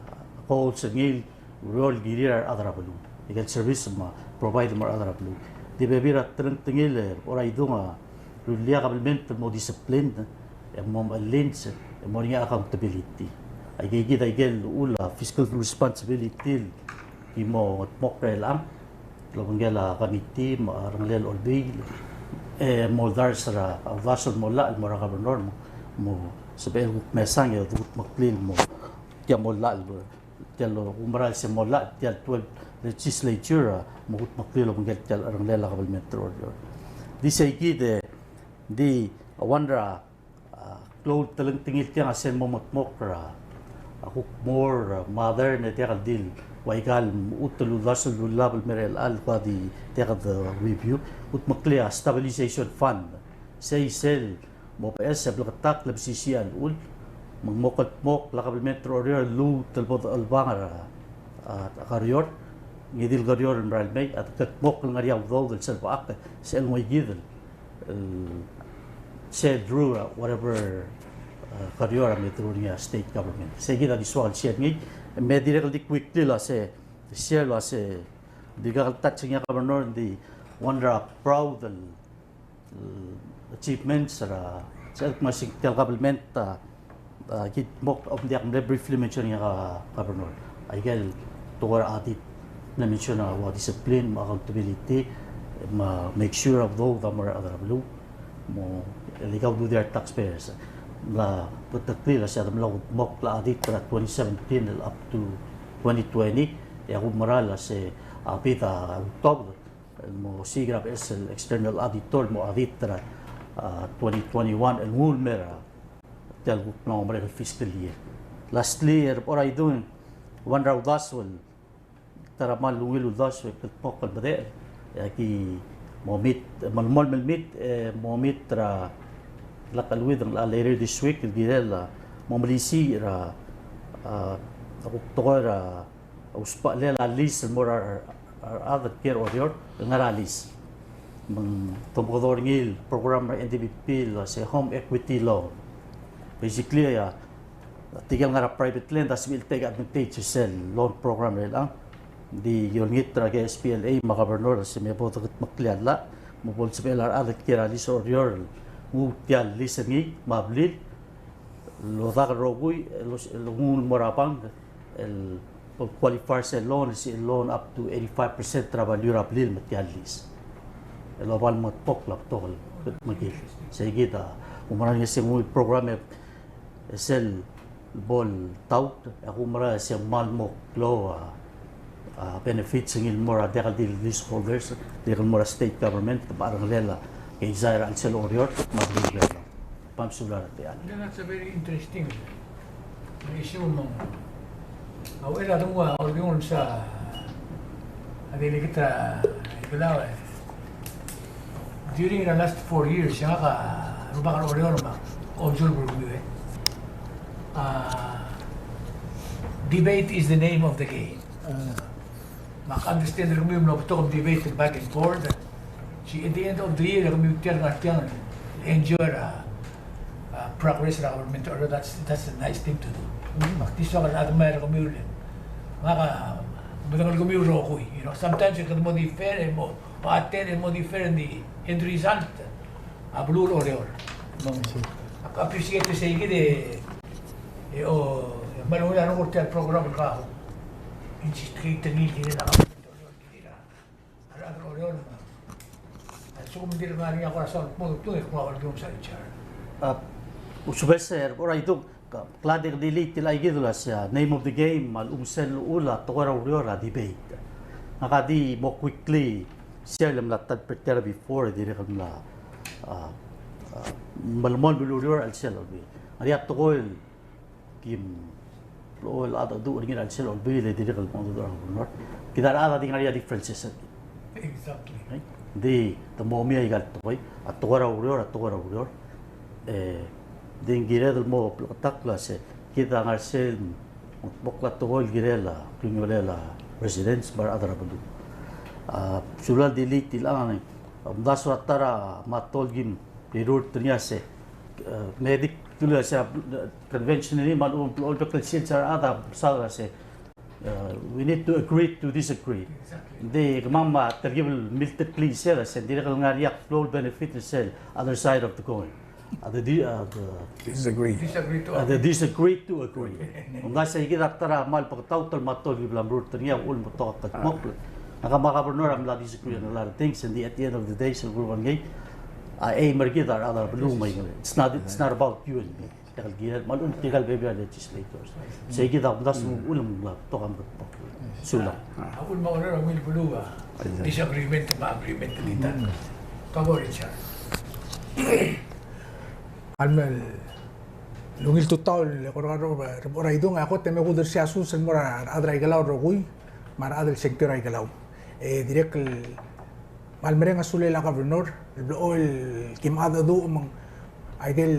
goals er ngii el ureor el kirir a rechad er a beluu. Ikel service me a provide me a rechad er a beluu. Di bebil er a telengtengil, e, er a idung a rullii a government el mo discipline, e mo melinch, e mo er ngii a accountability. Aikakid a ikel llechul a fiscal responsibility el ki mo mengedmokl er chelechang el obengkel a committee me a rengelekel a Olbiil, e mo oldars er a uldasu el mo llach el mo er a governor, mo, mo sebechel el kuk mesang e kudmeklii el mo tia mo llach el, tia el kumerang el se mo llach tia el twelve legislature, a, mo kudmeklii el obengkel tia el rengelekel a government er Oreor. Di seikid e, di, a, one er a, a, klou el telengtengil tiang a sel mo mengedmokl er a, a, kuk more, a, modern e diak el di el ua ikal mechut el uldasu el lulab el mei er chelechang el kuk di diak el review, kudmeklii a stabilization fund. Sei sel mo beches e bleketakl el mesisiich a llechul me ng mo kldmokl a kabelment er Oreor el lmuut el bo dechelebangel er a, a, kerior, ngii di el kerior el merael mei, a kldmokl el ngar er ngii a udoud el sel bechakl, sel ngoikid el, el sel deruul er a whatever, a, kerior a me deruul er ngii a state government. Seikid a di soak el share er ngii, me dirrek el di quickly el uase, share el uase, di kak el touch er ngii a Governor, di one er a proud el achievements er a, sel kmo se ng tia el kabelment a, a, kid mo, a, ng diak mle briefly mention er ngii a Governor. Aikel tekoi er a audit, mle mention er a ua discipline, me a accountability, me a make sure a udoud a mo er a rechad er a beluu, mo el ika ududir a taxpayers. Mla beteklii el uase a mla kudmokl a audit er a twenty seventeen el up to twenty twenty, e a kumerang el uase a bid a ultobed el mo siik er a beches el external auditor el mo audit er a, a, twenty twenty-one el nguu el mei er a tia el kuk mla mo merek el fiscal year. Lastly, e bo er a idung, one er a uldasu el ta er a kmal ungil uldasu el kldmokl el medechel, e aki mo meet, mo, mo meet, e mo meet er a lak el wid el later this week el kirel a mo melisiich er a, a, a kuk tekoi er a usbechelel a lease el mo er a, a, a rechad el kiei er Oreor el ngar er a lease. Me ng domekedong er ngii el program er a N D B P el uase home equity loan. Basically, a, tirke el ngar er a private land a sebechir el take advantage er sel loan program er chelechang. Di ki olengit er a K S P L A me a Governor el se me bo dekedmeklii a llach me bo lsebechel a rechad el kiei er a lease er Oreor el nguu tia el lease er ngii me a blil el odak el rokui, el, el nguu el mo er a bank, el qualify er sel loan, el sel loan up to eighty-five percent er a value er a blil me tia el lease. El oba el mengedmokl a betok el kldmokl. Seikid a, kumerang e se nguu el program e, e sel bo ltaut, e ak oumera se ng kmal mo klou a, a benefits er ngii el mo er a diak el di leaseholders, dirrek el mo er a state government, me a rengelel a keizai er a chelsel Oreor me a beluu er a Belau. Bam, sulang er a techall. Then that's a very interesting issue, no? A uchei er a dengua, a Olbiil, sa a delegate er a Ikelau, e. During the last four years, e ngak a rubak er a Oreor me a omesubel er kemiu, e. Uh, debate is the name of the game. Me ak understand er kemiu el mlo betok el debate back and forth. Se at the end of the year, e kemiu tia el ngar tiang el enjoy er a, uh, progress er a government, although that's, that's a nice thing to do. Mm. Ak di soak el admire er kemiu el, ngak a medengei el kemiu el rokui, you know, sometimes e kede mo differ, e mo, mo attend, e mo differ in the end result. A beluu er a Oreor. Ak appreciate er seikid e, e, o, e, me a lungil a rokui er tia el program el kau. Insist er kid el kirel a, a rechad er a Oreor me a lsekum ng dirk ngar er ngii a kora soal el kmo ng tung e kmo a Olbiil, Sir Richard. A, usbes er a Oreor a idung, ka, klou a di, di liltii el aikid el uasei a name of the game, me a lechub sel uchul a tekoi er a ureor a debate. Ngak a di mo quickly share el mla ta el prepare before, e dirrek el mla, a, a, melemolem el ureor er a chelsel Olbiil. Ngar er ngii a tekoi el kim blechoel el mengedecheduch er ngii er a chelsel Olbiil e dirrek el mengedecheduch er a governor. Kid a rechad a di ngar er ngii a differences er kid. Exactly. Right? Ng di te mo omii aika el tekoi, a tekoi er a ureor, a tekoi er a ureor. E, ng di ng kired el mo bleketakl el uasei, kid a ngar er sel mo kmo a tekoi el kirel a klungiolel a residents me a rechad er a beluu. A, sulang di liltii el ngar er ngii, a, omdasu er a ta er a matol kim rirurt er ngii a se, e, medic, el uasei a, e, conventionally, me a lechub el bek el sils a rechad a mesaod el uasei, e, we need to agree to disagree. Exactly. Ng di kemam a telkib el milteklii sel, a se ng dirrek el ngar er ngii a klou el benefit er sel other side of the coin. A de di-, a de Disagree. Disagree to a de agree. Disagree to agree. Ng uaisei kid a ta er a kmal beketaut el matol el ki bla mrurt er ngii a uchul me betok a kldmokl. Ngak me a governor a mla disagree on a lot of things, and the, at the end of the day, sel kulekoi er ngii, a aim er kid a rechad er a beluu me a Ikelelau. It's not, it's not about you and me. Tia el kirel, me a lechub tirka el bebil a legislators. Sei kid a kumdasu el uchul me ng mla betok a kldmokl. Sulang. A uchul me a Oreor a ungil beluu a disagreement me a agreement er ngii. Ka bo, Richard. A lungil tutau el eko er a Oreor, Oreor a idung, a kot e me kudersii a sus el mo er a rechad er a Ikelau el rokui, me a rechad el sengkio er a Ikelau. E dirrek el kmal mereng a sulel a governor el blechoel el kim mengedecheduch me ng aikel,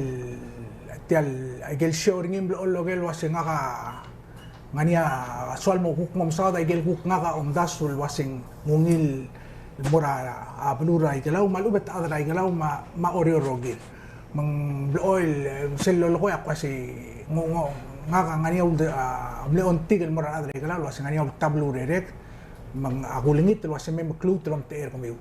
tia el, aikel show er ngii a blechoel el oker el uasei ngak a ngar er ngii a soal mo kuk mo mesaod aikel kuk ngak a omdasu el uasei ng ungil el mo er a beluu er a Ikelau, me a lechub e te chad er a Ikelau me a, me a Oreor el rokir. Me ng blechoel, e, sel lolekoi a kmo uasei, ng, ng, ngak a ngar er ngii a uld-, a, mle ongtik el mo er a rechad er a Ikelau el uasei ng ngar er ngii a ultab el urerek, me ng, a kulengit el uasei me mekluut el omtechei er kemiu.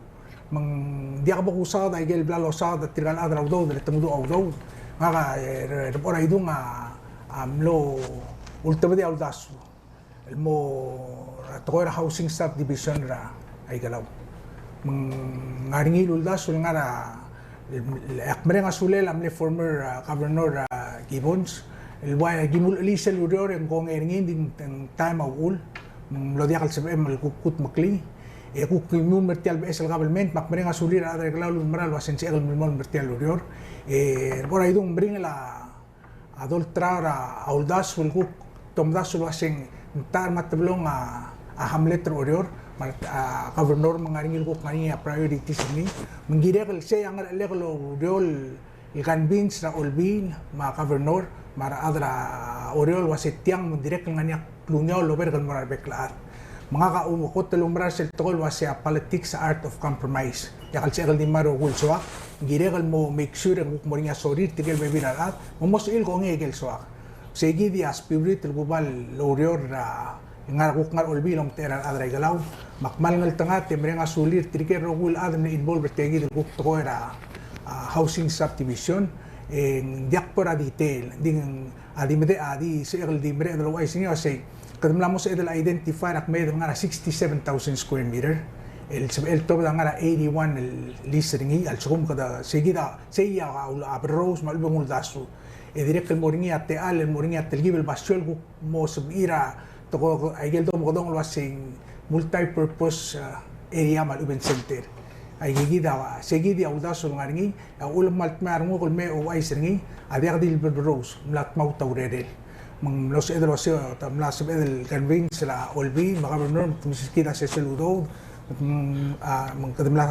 Me ng diak bo kusaod aikel bla losaod a tirka el chad er a udoud, el te meduch a udoud. Ngak a, e, er a Oreor a idung a, a mlo ultebedii a uldasu el mo er a tekoi er a housing subdivision er a Ikelau. Me ng ngar er ngii el uldasu el ngar er a, e ak mereng a sulel a mle former, a, governor, a, Gibbons, el ua e kim ulechelii sel ureor e ng kongei er ngii, ng di ng taem a uchul, me ng mlo diak el sebechem el kuk kudmeklii. E kuk kim ulmer tia el beches el government, me ak mereng a sulir a rechad er a Ikelau el ulemera el uasei ng sebechek el melemolem er tia el ureor. E er a Oreor a idung, meringel a a dolterau er a uldasu el kuk tomdasu el uasei ng ta er a me a tebelong a, a hamlet er a Oreor, me a, a, governor me ng ngar er ngii el kuk ngar er ngii a priorities er ngii. Me ng kirek el sei a ngerechelek el oureor el convince er a Olbiil me a governor me a rechad er a Oreor el uasei tiang me ng dirrek el ngar er ngii a klungiaol el oberk el mo er a rebek el chad. Me ngak a kot el oumerang er sel tekoi el uasei a politics a art of compromise. Diak el sebechek el di mla er a rokui el soak, ng kirek el mo make sure e ng kuk mo er ngii a sorir tirke el bebil er a rechad, me mo sebechir el kongei aikel soak. Sei kid a spirit el kuba el oureor er a ngar, kuk ngar er a Olbiil el omtechei er a rechad er a Ikelau, me ak kmal ngeltengat e mereng a sulir tirke el rokui el chad el mle involve er tia kid el kuk tekoi er a, a, housing subdivision, e ng diak bo er a detail, ng di ng a di mede-, a di sebechek el di mereched el ouchais er ngii a uasei, kede mla mo sebeched el identify er a kmeed el ngar er a sixty-seven thousand square meter. el sebechel el tobed a ngar er a eighty-one el lease er ngii, a lsekum kede, sei kid a, sei a, a, a berrous me a lechub e ng uldasu. E dirrek el mo er ngii a techall, el mo er ngii a telkib el basio el kuk mo sebechir a tekoi, aike el domekedong el uasei multi-purpose, a, area me a lechub e ng center. Aike kid a, sei kid a uldasu el ngar er ngii, a uchul me ng kmal dmeu a renguk el mei e ouchais er ngii, a diak di le berrous, mla dmaut a urerel. Me ng mlo sebeched el uasei, te mla sebeched el convince er a Olbiil me a Governor, me te meskid a sesei el udoud, me ng, a, me ng kede mla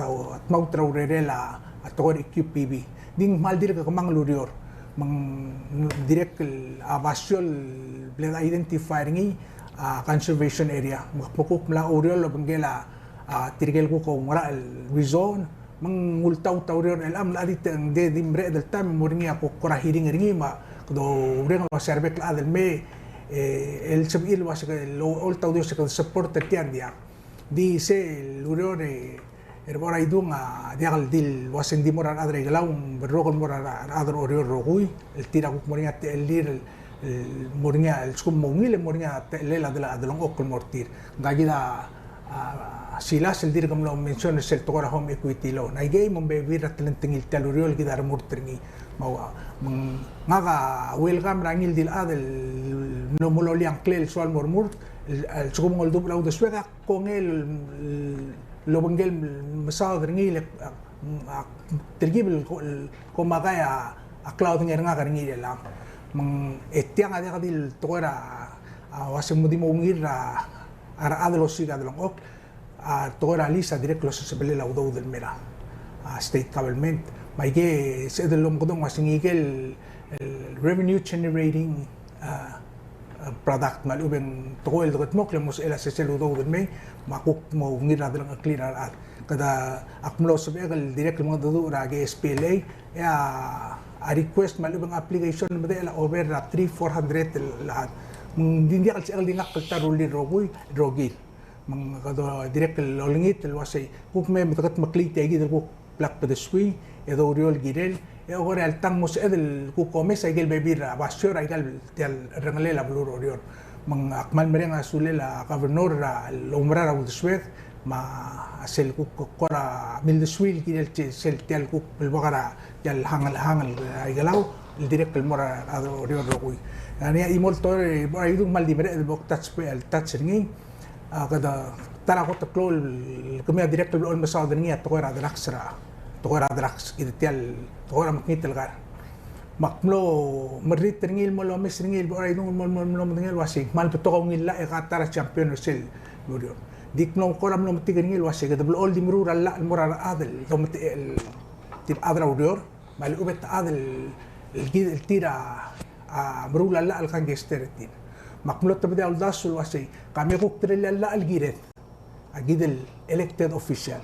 dmaut er a urerel a, a tekoi er a E Q P B. Ng di ng kmal dirk kemanget el ureor. Me ng dirrek el, a, basio el bla de identify er ngii, a, conservation area. Me kuk mla oureor el obengkel a, a, tirke el kuk oungerachel el rezone, me ng ultaut a ureor el chelecha el di te, ng di, di mereched el taem e mo er ngii a kuk kora hearing er ngii me kede oureng el uasei a rebek el chad el mei, e, el sebechir el uasei ke, el oltaut a uasei kede support er tia, ng diak. Di sel ureor e, er a bo er a idung a diak el di el uasei ng di mo er a rechad er a Ikelau, ng berrotel el mo er a rechad er a Oreor el rokui, el tir a kuk mo er ngii a techellir el, el mo er ngii a lsekum ng mo ungil e mo er ngii a techellel a delengchokl el mo er tir. Ng ka kid a, a, Silas el dirk mlo mention er sel tekoi er a home equity loan. Aikei me ng bebil er a telengtengil tia el ureor el kid a remurt er ngii. Me a, me ng, ngak a welcome er a ngii di el chad el mlo, mlo melolia a ngklel el soal el mo remurt, el, el lsekum ng oldubech er a uldesuek a kongei el, el obengkel el mesaod er ngii el, a, a, telkib el ko, el komakai a, a klaodengei er ngak er ngii er chelechang. Me ng, e tiang a diak di el tekoi er a, a, uasei mo di mo ungil er a, a rechad el osiik a delengchokl, a tekoi er a lease a dirrek el osisebelel a udoud el mei er a, a, state government. Me aike, sebeched el omekedong uasei ngike el, el revenue generating, a, a, product me a lechub e ng tekoi el dekedmokl e mo sebechel a sesei el udoud el mei, me a kuk mo ungil er a delengcheklir a rechad. Kede, ak mlo sebechek el dirrek el mengedecheduch er a K S P L A, e a, a request me a lechub e ng application el medechel a over er a three, four hundred el chad. Me ng di ng diak el sebechek el di ngak el ta el rullii el rokui, el rokir. Me ng kede dirrek el olengit el uasei, kuk me, me dekedmeklii tia kid el kuk bla kbedesuii, e doureor el kirel, e kora el tang mo sebeched el kuk omes aike el bebil er a basio er aike el tia el rengelekel a beluu er Oreor. Me ng ak kmal mereng a sulel a Governor er a loumera er a uldesuek, me a sel kuk kora mildesuii el kirel sel tia el kuk belbak er a tia el hangel, hangel er a Ikelau, el dirrek el mo er a rechad er Oreor el rokui. Ngii a chimo el tekoi er a idung me ng di mereched el bo touch, el touch er ngii, a, kede ta er a kot el klou el kemiu a dirrek el blechoel el mesaod er ngii a tekoi er a drugs er a, tekoi er a drugs, kid tia el tekoi er a mekngit el kar. Me ak mlo merrit er ngii el mo lomes er ngii el bo er a idung el mo, mo, mo medengei el uasei, kmal betok a ungil llach e ke ta er a champion er sel ureor. Ng di ak mlo kora mlo metik er ngii el uasei, kede blechoel di meruul a llach el mo er a rechad el dometechei el tir a chad er a ureor, me a lechub e te chad el, el kid el tir a, a, meruul a llach el kangkei er tir. Me ak mlo tebedii a uldasu el uasei, ka me kuk telellii a llach el kired, a kid el elected official.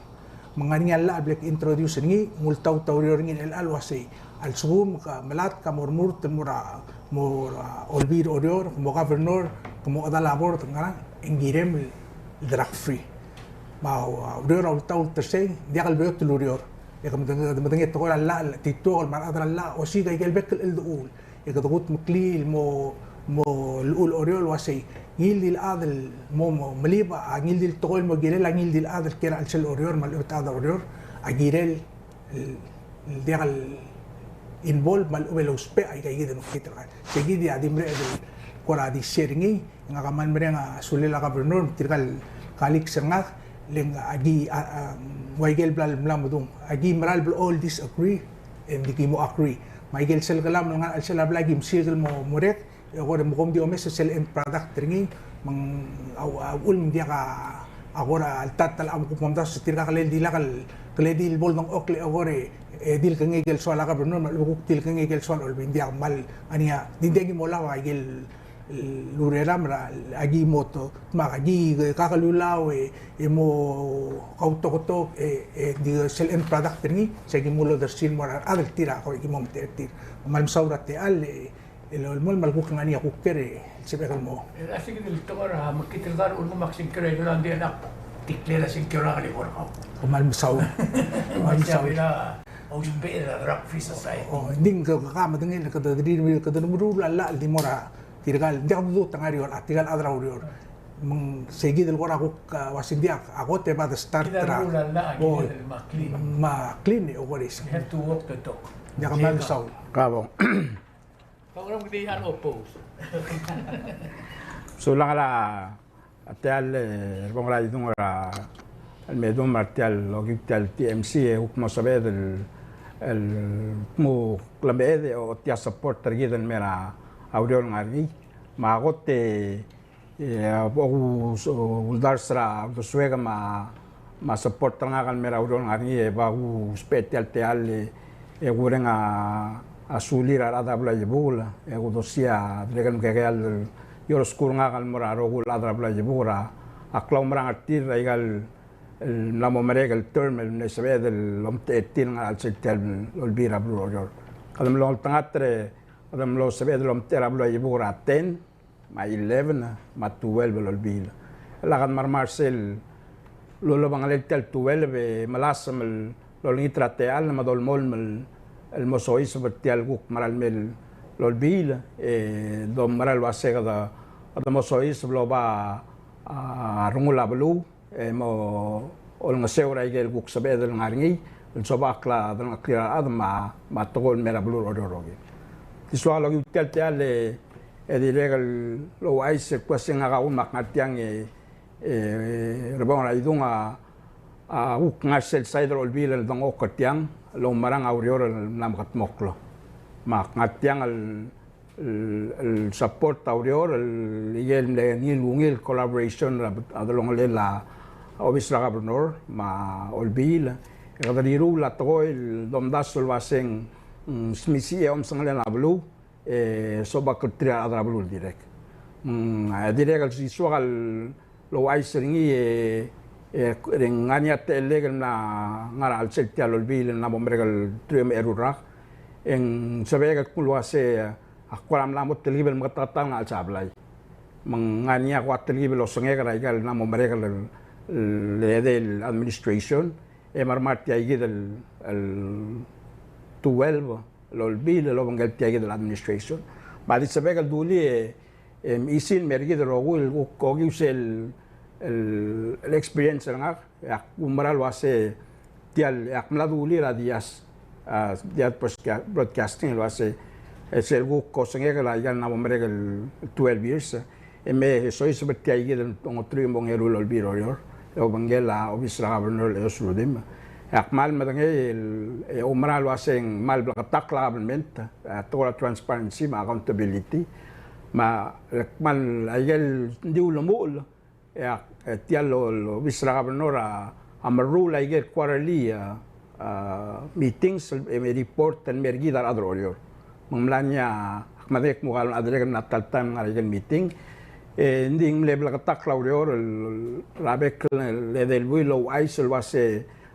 Me ng ngar er ngii a llach el bla kintroduce er ngii, ng ultaut a ureor er ngii er chelechang el uasei, a lsekum ke melatk a mo remurt el mo er a, mo er a Olbiil er Oreor, mo governor, ke mo chedal a board, ngerang, e ng kirem el drug free. Me a, a ureor a ultaut er sei, ng diak el beot el ureor. E ke medengei, medengei a tekoi er a llach, tituok el me a rechad er a llach, osiik aike el bek el cheldechuul. E kede kudmeklii el mo, mo llechul Oreor el uasei, ngii di el chad el mo, mo melib a ngii di el tekoi el mo kirel a ngii di el chad el kiei er a chelsel Oreor me a lechub e te chad er Oreor a kirel el, el diak el involve me a lechub e lousbech aika kid el mekngit el kar. Sei kid a di mereched el kora di share er ngii. Ngak a kmal mereng a sulel a Governor me tirka el colleagues er ngak, le ng aki, a, a, ua ikel bla, bla medung. Aki mera el blechoel disagree, e ng di ki mo agree. Me a ikel sel kelam el ngar er a chelsel a blai e ki mesiik el mo, mo merek, e kora me kom di omes er sel end product er ngii, me ng, a, a uchul me ng diak a, a kora el ta el, a, me kuk momdasu tirka el kele di lak el, kele di el bo el dengchokl e kora, e di el kengei ikel soal a Governor, me a lechub e kuk di el kengei ikel soal a Olbiil, ng diak kmal, ngar er ngii a, di ng diak ki mo olab a ikel el ureram er a, aki mo to, me aki kakelulau e, e mo kautoketok e, e di sel end product er ngii, se ki mo odersii el mo er a rechad el tir a ko ki mo omtechei er tir. Me kmal mesaul er a techall e, el olemolem me a lekuk ngar er ngii a kuk ker e, el sebechek el mo. E a se kid el tekoi er a mekngit el kar, ulekum ak sengkio er a Ikelau, ng di ak declare a sengkio er a Ngerchelong er kau. Kmal mesaul. Kmal mesaul. Ousbech er a drug free society. O, ng di ke, ke medengei, kede di, kede meruul a llach el di mo er a tirka el, ng diak dodengei a Oreor, a tirka el chad er a Oreor. Me ng sei kid el kora kuk, a, uasei ng diak, a kot e ba de start er a. Kid a rule a llach a kired el me clean. Me clean e okor er isei. You have to walk the talk. Diak a kmal mesaul. Ka bong. Kau rong di an oppose. Sulang er a tia el, e, rebong er a idung er a, el me dum er tia el, okiu tia el T M C, e kuk mo sebeched el, el kmo klemeched e ochotii a support er kid el mei er a ureor el ngar er ngii. Me a kot e, e, a bo ku s-, uldars er a uldesuek me a, me a support er ngak el mei er a ureor el ngar er ngii, e ba kusbech tia el techall e, e kureng a, a sulir a rechad er a beluu er a Iebukel, e kudesii a dirrek el mekekei el, e oureskur ngak el mo er a rokui el chad er a beluu er a Iebukel er a, a klaumerang er tir er aika el, el mla mo merek el term el mle sebeched el omtechei er tir el ngar er a chelsel tia el olbiil er a beluu er Oreor. Kede mlo ngeltengat er a, kede mlo sebeched el omtechei er a beluu er a Iebukel er a ten, me a eleven, me a twelve el olbiil. E lak de mla er sel lulebengel tia el twelve e melasem el olengit er a techall me dolemolem el, el mo soiseb er tia el kuk mera el mei el olbiil, e domera el uase kede, kede mo soiseb el oba, a, rengul a beluu, e mo olengeseu er aike el kuk sebeched el ngar er ngii, el sobechakl a delengcheklir a rechad me a, me a tekoi el mei er a beluu er Oreor el rokir. Di soak el okiu tia el techall e, e dirrek el ouchais el kmo se ngak a uchul me ak ngar tiang e, e, rebong er a idung a, a kuk ngar sel side er a olbiil el dengchokl er tiang, el oumerang a ureor el mla mekedmokl. Me ak ngar tiang el el, el support a ureor, el ikel mle ngii el ungil collaboration er a, a delongelel a obis er a governor me a olbiil. E kede riruul a tekoi el domdasu el uaseng, mm, smisichii e omsengelel a beluu, e sobechakl er tir a rechad er a beluu el dirrek. Mm, e dirrek el soak el ouchais er ngii e, e, e ng ngar er ngii a techellek el mla ngar er a chelsel tia el olbiil el mla mo merek el truich me a eru el rak. E ng sebechek el kmo uase, a kora mla mo telkib el meketeketang er a chelsel a blai. Me ng ngar er ngii a kora telkib el osengek er aika el mla mo merek el, el, el edei el administration, e mermang er tia kid el, el twelve el olbiil el obengkel tia kid el administration. Me a di sebechek el dulii e, e, isei el mer kid el rokui el kuk okiu sel, el, el experience er ngak, e ak oumera el uase tia el, e ak mla dulii er a Diaz, a, Diaz Broadca-, Broadcasting el uase, e sel kuk osengek er aika el mla mo merek el twelve years, e me soiseb er tia kid el ongeteruich me a ongeru el olbiil er Oreor, el obengkel a obis er a governor el Eyos Rudimch. E ak kmal medengei el, e oumera el uase ng kmal bleketakl a government, a, tekoi er a transparency me a accountability. Me a, e kmal aike el di ulemuchel, e a, e tia el, el obis er a governor a, a meruul aike el quarterly, a, a, meetings, el, e report el mer kid a rechad er Oreor. Me ng mla er ngii a, ak medengei el kmo a dirrek el mla ta el taem el ngar er aike el meeting. E ng di ng mle bleketakl a ureor el, el, er a bek el, el edei el buil el ouchais el uase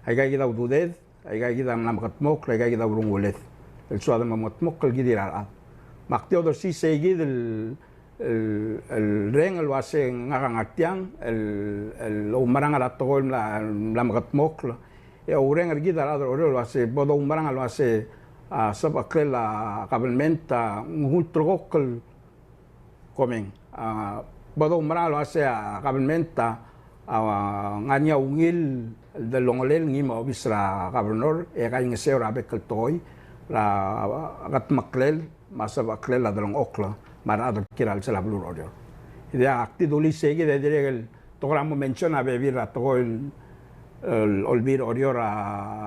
aika kid a ududed, aika kid a mla mekedmokl, aika kid a urunguled. El soad el mo mekedmokl el kirir a rechad. Me ak di odersii sei kid el, el, el reng el uase ngak a ngar tiang, el, el oumerang er a tekoi el mla, mla mekedmokl. E oureng er kid a rechad er Oreor el uase, bo doumerang el uase, a, sebecheklel a government a, ng ulterekokl el komeng. A, bo doumerang el uase a government a, a, ngar er ngii a ungil el delongelel ngii me a obis er a governor, e kaingeseu er a bek el tekoi, er a, a, kedmeklel, me a sebecheklel a delengchokl, me a rechad el kirir a chelsel a beluu er Oreor. E diak, ak di dulii sei kid e dirrek el tekoi er a mo mention a bebil er a tekoi el, el olbiil er Oreor a,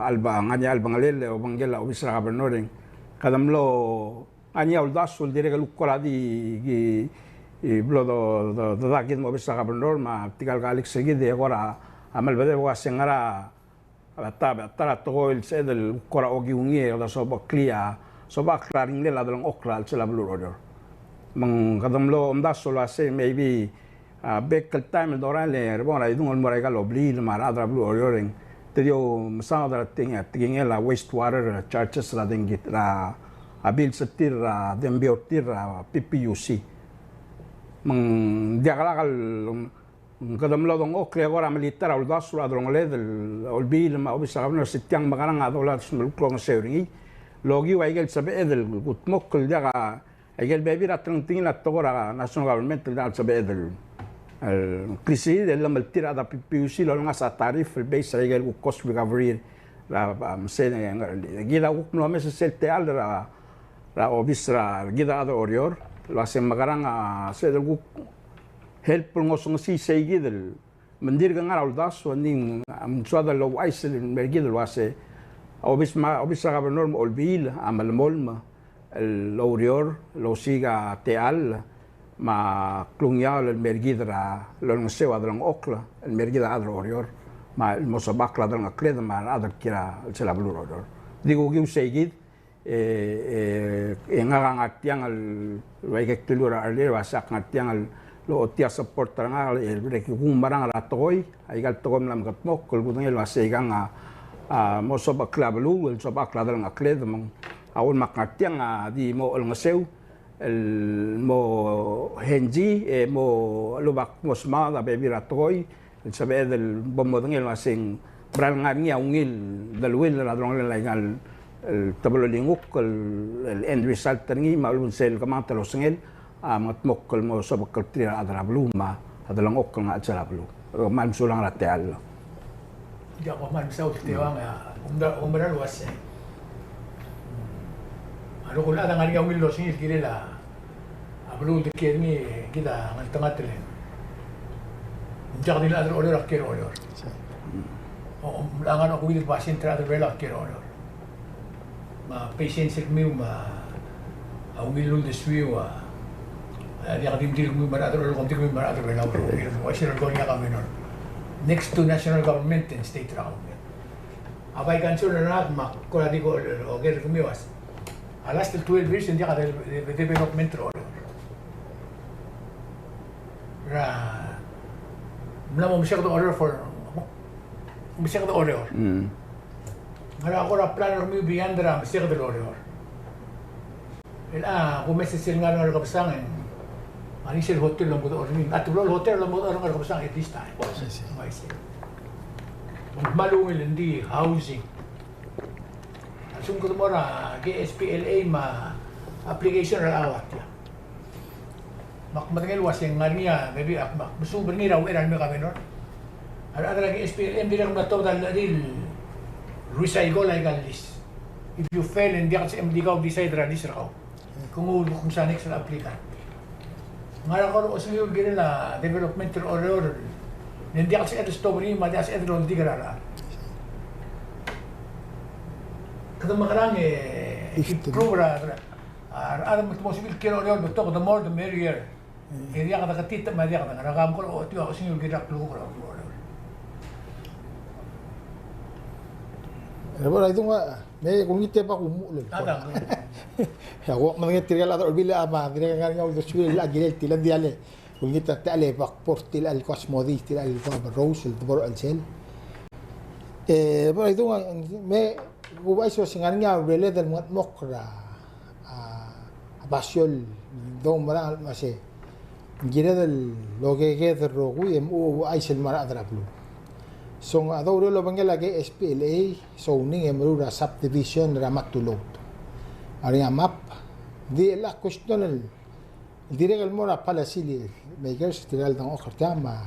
a lebo, ngar er ngii a lebengelel, obengkel a obis er a governor e ng, kede mlo ngar er ngii a uldasu el dirrek el kuk kora di, di, di blo do, do, do, dodak kid me a obis er a governor me tirka el colleagues er kid e kora, a, melebedebek el uase ngera a ta, ta er a tekoi el sebeched el kuk kora okiu ngii e kede sobecheklii a, sobechakl a ringel a delengchokl er a chelsel a beluu er Oreor. Me ng kede mlo omdasu el uase maybe a, bek el taem el dorael e rebong er a idung el mo er aika el obliil me a rechad er a beluu er Oreor e ng te di oumesaod er a tekingel, tekingel a waste water, a, charges er a dengki, er a, a, bills er tir er a, dengki er tir er a P P U C. Me ng diak lak el, kede mlo dengchokl e kora melita er a uldasu er a delongeled el olbiil me a obis er a governor se tiang mekerang a dollars me a kuk olengeseu er ngii el okiu aike el sebeched el kudmokl el diak a Aike el bebil er a telengtengil a tekoi er a national government el diak el sebeched el, el klisichir el llemeltir a rechad er a PPUC el olengasech a tariff el base er a ikel kuk cost recovery er a, a, mesa, e, kid a kuk mlo omes er sel techall er a, er a obis er a kid a rechad er a Oreor el uase ng mekerang a sel kuk help el ngosengesii sei kid el me ng dirk ngar er a uldasu, e ng di a, mm, soad el ouchais el mer kid el uase a obis me a, obis er a governor me a olbiil a melemolem el oureor el osiik a techall me a klungiaol el mer kid er a lolengeseu a delengchokl el mer kid a rechad er a Oreor me a lmo sebechakl a delengchekled me a rechad el kiei er a chelsel a beluu er a Oreor. Di kukiu sei kid, e, e, e ngak a ngar tiang el, ua ikakid el ua er a earlier, el uase ak ngar tiang el ochotii a support er ngak el, el, e, kuk merang er a tekoi, aika el tekoi el mla mekedmokl, el kudengei el uase ikang a, a, mo sebechakl a beluu, el sebechakl a delengchekled, me ng, a uchul me ak ngar tiang a di mo olengeseu, el mo henzi, e mo lubak mo smaod a bebil er a tekoi, el sebeched el bo modengei el uase ng mera el ngar er ngii a ungil deleuill er a delongelel aika el, el teblo el ngukl el, el end result er ngii me a lechub e ng sel kemanget el osengel a mengedmokl el mo sebechakl er tir a rechad er a beluu me a delengchokl el ngar er a chelsel a beluu. Kmal mesulang er a techall. Ia, kmal mesaul Teuang, a, omda-, omera el uase a rokui el chad a ngar er ngii a ungil el osengir el kirel a beluu el dekiei er ngii, kid a ngeltengat el ng diak di le chad er a Oreor a kiei er a Oreor. O, o, ng ngar er a kungid el patient er a chad er a Belau a kiei er a Oreor. Me a patience er kemiu me a ungil el uldesuiu a, a diak di mdir kemiu me a rechad er a Oreor, kom di kemiu me a rechad er a Belau, ungil el uaisei el kora governor. Next to national government and state er a government. A bai concern er ngak me a kora di ko, oker er kemiu a se a last twelve years e ng diak a de-, de-, development er a Oreor. Er a mla mo meseked a Oreor for, meseked a Oreor. Mm. Ngera kora plan er kemiu beyond er a meseked el Oreor? El a kumes sel ngar er a Ngerkebesang e ng ngar er ngii sel hotel el omekedechor er ngii. A teblo el hotel el omekedechor er a Ngerkebesang at this time. Oh, I see. Ng uaisei. Me ng kmal ungil, ng di housing. A lsekum kede mo er a K S P L A me a application er a chelecha el tia. Me ak medengei el uase ng ngar er ngii a, maybe ak, me ak mesuub er ngii er a uchei er a lemei a governor. A rechad er a K S P L A a dirrek el mla tuobed a llechir el recycle aika el lease. If you fail, e ng diak el sebechem el di kau decide er a lease er kau. Ke nguu el kuk mesa next el applicant. Ngera kora osengir el kirel a development er a Oreor, e ng diak el sebeched el stop er ngii me a diak el sebeched el oldik er a rechad. Kede mekerang e improve er a, a rechad me te mo sebechir el kiei er a Oreor el betok, the more the merrier. E diak de ketitech me a diak de ngerang, kora ochotii a osengir el kirel a klukuk er a Oreor. E bo er a idung a, me kulengit e bo kumuchel. A, da. Ia, ak medengei tirke el chad er a Olbiil a me a dirrek el ngar er ngii a uldesuir el kirel tiang, ng diak le kulengit a techall e bo kbo er tia el kosmodii, tia el kosmodii el debo er a chelsel. E, bo er a idung a, me kuuchais el uase ng ngar er ngii a ureled el mengedmokl er a, a, basio el doumerang el uase ng kired el okeked el rokui e mo ouchais el mo er a rechad er a beluu. So a doureor el obengkel a K S P L A, so ng meruul er a subdivision er a Matulout. A ngar er ngii a map, ng di el a question el, el dirrek el mo er a policy makers, tirka el dengchokl er tia me a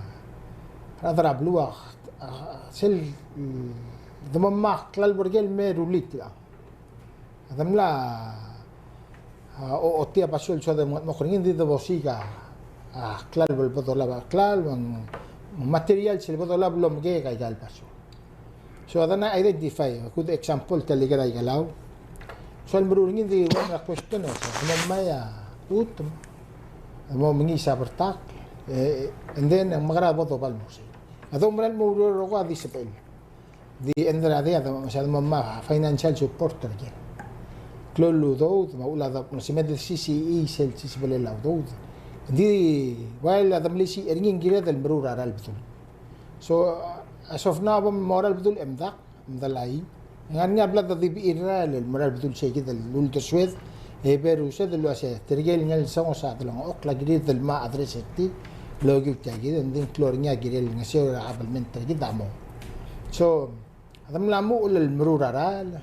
rechad er a beluu a, a, sel, mm, dema me a klalo er ker el me rullii tia. A de mla, a, o, ochotii a basio el soad el mengedmokl er ngii, ng di debosiik a, a, klalo el bo dolab a klalo, me ng materials el bo dolab el omekek aika el basio. So a de mla identify, a good example, tia el ikel a Ikelau. So el meruul er ngii, ng di one er a question, so, ng mo mei a chutem, mo mengiis a bertakl, e, and then, ng mekera bo dobal mo sei. A doumerang el mo oureor el rokui a di sebechel. Di end er a day a de, se a de mo mei a financial support er ker. Klou el udoud, me a uchul a de, se me de sisichii sel sisebelel a udoud. Ng di, while a de melisiich er ngii, ng kired el meruul er a rael el bedul. So, as of now, a bo mo er a rael el bedul e mdak, mdelai. Ng ngar er ngii a bla de di bechir er a rael el mo er a rael el bedul, sei kid el uldesued, e berused el uase tirke el ngelsengos a delengchokl a kired el mo address er tir el okiu tia kid, e ng di ng klou er ngii a kirel ngeseu er a kabelment er kid a mo. So, a de mla muchel el meruul er a rael,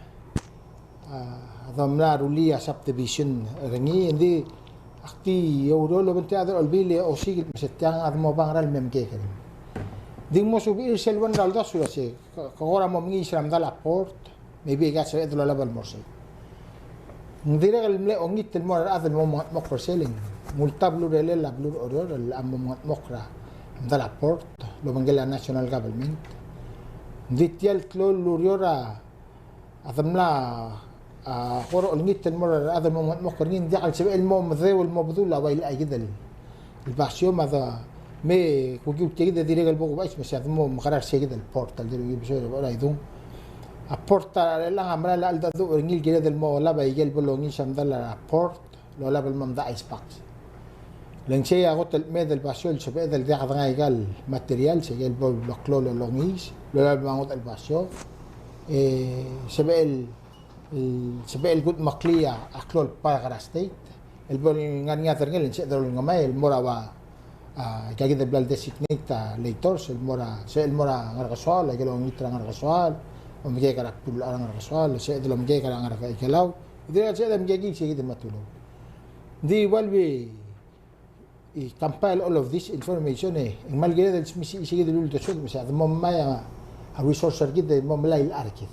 a, a de mla rullii a subdivision er ngii, e ng di Ak di oureor el obengterir a rechad er a Olbiil e osiik el kmo se tiang a de mo oba ngera el me mkekring. Ng di ng mo subir sel one er a uldasu el uase, ke, ke kora mo mengiis er a medal a port, maybe aika sebeched el olab el mo er sei. Ng dirrek el mle ongit el mo er a rechad el mo mengedmokl er sel, ng ulta beluu er a elel a beluu er Oreor el mo mengedmokl er a medal a port el obengkel a national government. Ng di tia el klou el ureor a a de mla, a, kora olengit el mo er a rechad el mo mengedmokl er ngii, ng diak el sebechel el mo medeu el mo bedul a ua ilecha kid el basio me a de me kuk tia kid e dirrek el bo kubechais me se a de mo mekerang er se kid el port el dirrek el basio er a Idung. A port er chelechang a mera el cheldecheduch er ngii el kired el mo olab aike el bo longiis a medal a port el olab el mo medal a ice box. Le ng sei a kot el kmeed el basio el sebeched el diak dengai aika el material, se aike el bo el klou el longiis el olab el mo ngodech el basio. E sebechel, el sebechel el kudmeklii a klou el park er a state el bo el ngar er ngii a derengel e ng sebeched el ngmai el mo er a ua, a, aika kid el bla le designate a legislators el mo er a, sebechel el mo er a Ngerkesoaol, aike el ongit er a Ngerkesoaol, omkekerei a kbuluchar er a Ngerkesoaol, sebeched el omkekerei a Ngerkelau, dirrek el sebeched el omkekerei se kid el me a Tulou. Ng di ua le be e compile all of this information e ng kmal kired el smisichii se kid el uldesued me se a de mo ngmai a resource er kid e mo melai el chad er kid.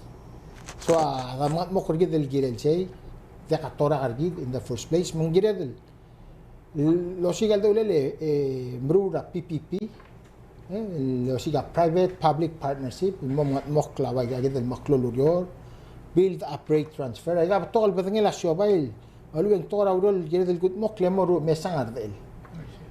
So a de mengedmokl er kid el kirel sei, diak a torak er kid in the first place, me ng kired el, el osiik a ldu el, e, meruul er a P P P, e, el osiik a private public partnership, el mo mengedmokl a ua aika kid el meklou el ureor, build, upgrade, transfer, aika betok el bedengel a siobai el a lechub e ng tekoi er a ureor el kired el kudmokl e mo ruchemesang a redechel.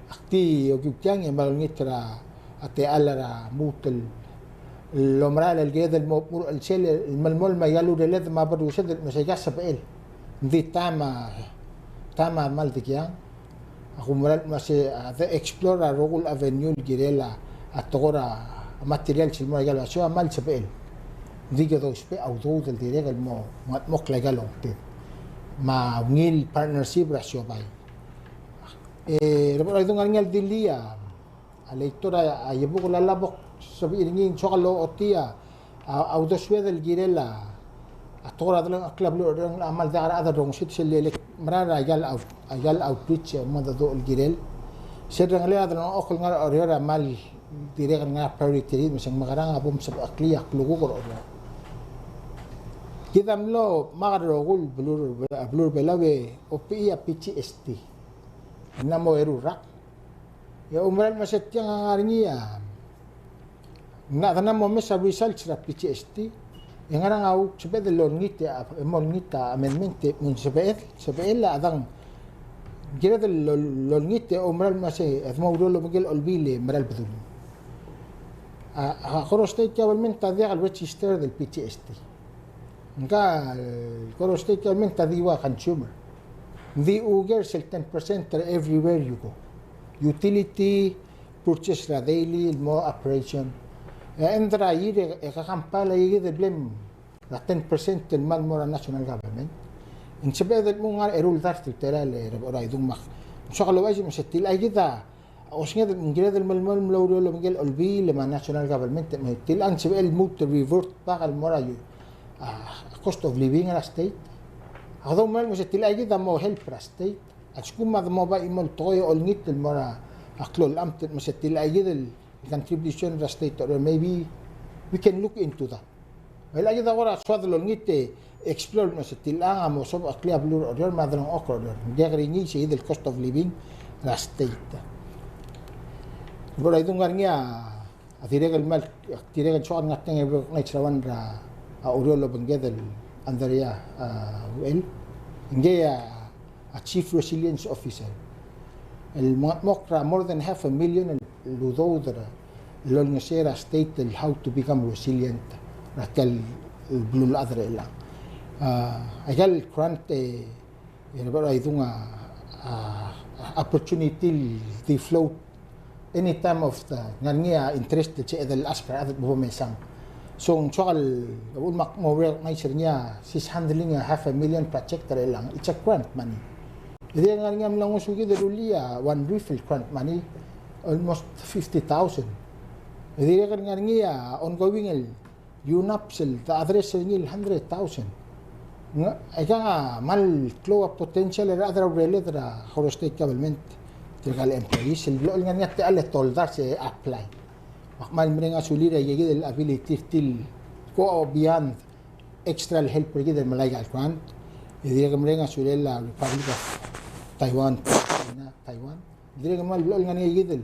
Ak di okiu tiang e me olengit er a techall er a lmuut el omerael el kired el mo, mo er a chelsel el melemolem aika el ureled me a berrused el kmo se aika sebechel. Ng di taem a, taem a kmal dikiang, a kumera el kmo se a de explore a rokui el avenue el kirel a tekoi er a material el mo er aika el basio a kmal sebechel. Ng di kede ousbech a udoud el dirrek el mo mengedmokl aika el ongted me a ungil partnership er a siobai. E, er a bo er a Idung, ngar er ngii a ldilii a, a legislator a, a iebukel a lebo ksebechir er ngii, ng soak el ochotii a, a uldesued el kirel a, a tekoi er a delengchokl a beluu er a Oreor a kmal diak a rechad el rongesii sel lelekoi el mera er aika el out-, aika el outreach e mo dedu el kirel. Sel delongelel a delengchokl el ngar er a Oreor a kmal dirrek el ngar er a priority er kid me se ng mekerang a bo msebecheklii a klukuk er a Oreor. Kid a mlo, me a rokui el beluu, beluu er a Belau e obechii a P G S T. Ng mla mo eru el rak. E a oumera el kmo se tiang a ngar er ngii a, ng mla, a de mla mo mes a results er a P G S T. E ngerang a kuk sebeched el olengit e, a, mo olengit a amendment e, me ng sebeched, sebechel a dang kired el olengit e a oumera el kmo se, a de mo oureor el obengkel a Olbiil e mera el bedul. A, a Koror State Government a diak el register er a P G S T. Ngka el Koror State Government a di ua consumer. Ng di uker sel ten percent er a everywhere you go. Utility, purchase er a daily, el mo operation. E a end er a year e, e ke compile aika kid el blem er a ten percent el kmal mo er a national government. Ng sebeched el kmo ng ngar er a eru el dart el telael er a bo er a Idung me ak, ng soak el ouchais me se tilecha kid a osenged el, ng kired el melemolem el oureor el obengkel a Olbiil me a national government, me tilecha ng sebechel el lmuut el revert back el mo er a, a cost of living er a state. A kede oumera el kmo se tilecha kid a mo help er a state. A lsekum a de mo bai mo el tekoi e olengit el mo er a klou el amt el kmo se tilecha kid el contribution er a state er a Oreor, maybe we can look into that. Ilecha kid a kora soad el olengit e explore el kmo se tilecha ng mo sobecheklii a beluu er a Oreor me a delengchokl er a Oreor. Ng diak er ngii se kid el cost of living er a state. Bo er a Idung, ngar er ngii a, a dirrek el kmal, dirrek el soak el ngar tiang e recognize er a one er a, a ureor el obengked el Andrea, a, Uchel. Ngii a a Chief Resilience Officer. El mengedmokl er a more than half a million el udoud el olengeseu er a state el how to become resilient er a tia el beluulechad er chelechang. A, aika el grant e, e er a bo er a Idung a, a, a opportunity el di float any time of the, ngar er ngii a interest el sebeched el ask er a rechad el bo mesang. So ng soak el, uchul me ak mo recognize er ngii a, she's handling a half a million project er chelechang. It's a grant money. E dirrek el ngar er ngii a mla ngosukid el rullii a One Reef el grant money, almost fifty thousand. E dirrek el ngar er ngii a ongoing el UNAPS el de address er ngii el hundred thousand. Ng, aikang a kmal klou a potential er a rechad er a ureled er a Koror State Government, tirka el employees, el blechoel ngar er ngii a techall e te oldars e apply. Me ak kmal mereng a sulir a ikakid el ability er tir el go beyond extra el help er kid el melai aika el grant. E dirrek el mereng a sulel a Republic of Taiwan, China, Taiwan. Dirrek el kmal blechoel ngar er ngii a ikakid el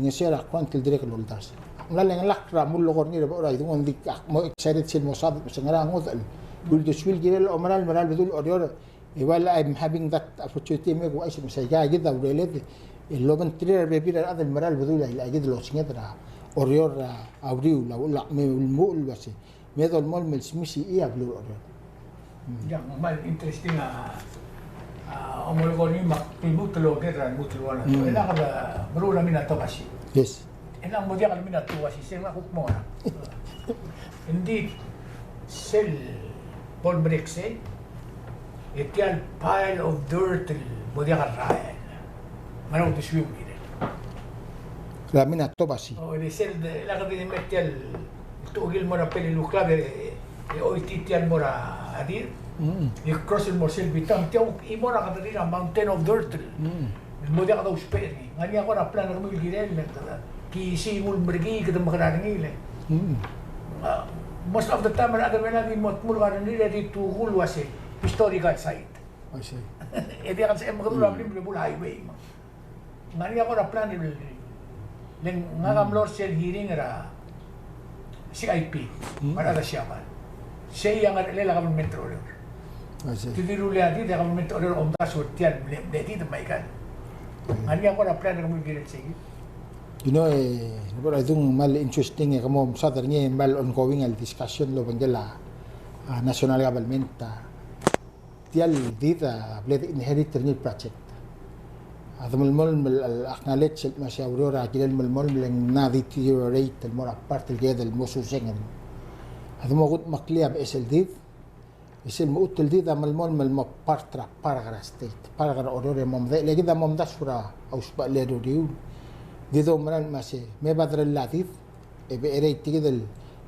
ngeso er a grant el dirrek el oldars. Ak mla lengelakl er a mlo ko er ngii er a bo er a idung, ng di ak mo excited sel mo saod me se ngera a ngodech el uldesuir el kirel a omeral, meral bedul Oreor. E while I'm having that opportunity, me kuuchais me se ikakid a ureled el obengterir a rebebil er a rechad el meral bedul a ikakid el osenged er a Oreor, a uriul, a uchul me ulemuchel el uase me dolemolem el smisii a beluu er Oreor. Mm. Ng kmal interesting a, a, omelekoi er ngii me ak lmuut el oker er a lmuut el uaisei. Mm. E ng kede meruul a Minatobashi. Yes. E ng mo diak el Minatobashi, se ng kuk mo er a. Indeed, sel bo lemerek sei, e tia el pile of dirt el mo diak el rael. Me a uldesuiu el kirel. Er a Minatobashi. O, e le sel de, lak de me tia el, te ungil el mo er a Peleliu Club, e, e oitii tia el mo er a Adir. Mm. E cross el mo er sel bitang, tia uk, e mo er a kederir a mountain of dirt. Mm. El mo diak dousbech er ngii. Ngar er ngii a kora plan er kemiu el kirel, le, ki sel nguu el mer kid, kede mekerang er ngii, le. Mm. A, most of the time, er a chad er a Belau a di mo tmuu el ngar er ngii, e di tekoi el uase historical site. I see. E diak el sebechem el mekedul a blim el bo el highway, me ng ngar er ngii a kora plan el, le ngak a mlo er sel hearing er a C I P, mm, me a rechad er a Siabal. Sei a ngerechelel a government er Oreor. I see. Te di rullii a did e a government er Oreor a omdasu er tia el mle, mle did me aika el. Mm. Ngar er ngii a kora plan er kemiu el kirel sei. You know, e, ng kora idung kmal interesting e kmo mesaod er ngii e kmal ongoing el discussion el obengkel a, a national government, a, tia el did a bla de inherit er ngii el project. A de melemolem el, el acknowledge el kmo se a ureor a kirel el melemolem e le ng mla deteriorate el mo er a part el kired el mo suseng. A de mo kudmeklii a beches el did, e sel mo chutem el did a melemolem el mo part er a park er a state, park er a Oreor e mo medechel e kid a mo omdasu er a usbechel er a uriul. Di doumera el kmo se me bo derellii a did, e becherei tia kid el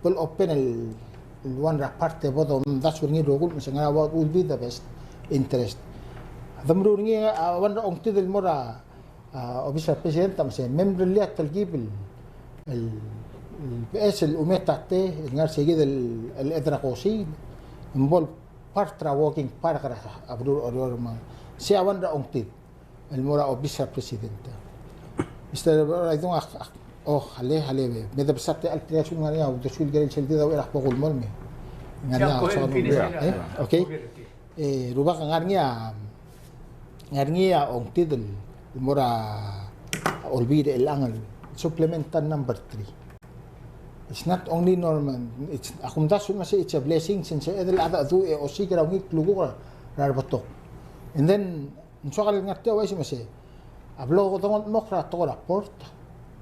bo le open el, el one er a part e bo domdasu er ngii el rokui me se ngera what will be the best interest. A de meruul er ngii a one er a ongtid el mo er a, a, obis er a president a me se me mrellii a telkib el, el, el beches el umetati el ngar er sei kid el, el chelechang er a kosii, me bo le part er a walking park er a, a beluu er Oreor me sei a one er a ongtid el mo er a obis er a president. Mister Raidung, ak, ak, o, hale, hale, me de bsa tia el alternation el ngar er ngii a uldesuir el kirel sel did a uchei er a kbo kulemolem. Ngar er ngii a, go ahead and finish, e? Okay. Go ahead. E, rubak, ngar er ngii a, ngar er ngii a ongtid el mo er a Olbiil er chelechang el supplemental number three. It's not only normal, it's, a kumdasu el kmo se it's a blessing since e chad el cheldecheduch e osiik er a ungil klukuk er a rebetok. And then, ng soak el ngar tia el uaisei me se a blo dongodmokl er a tekoi er a port,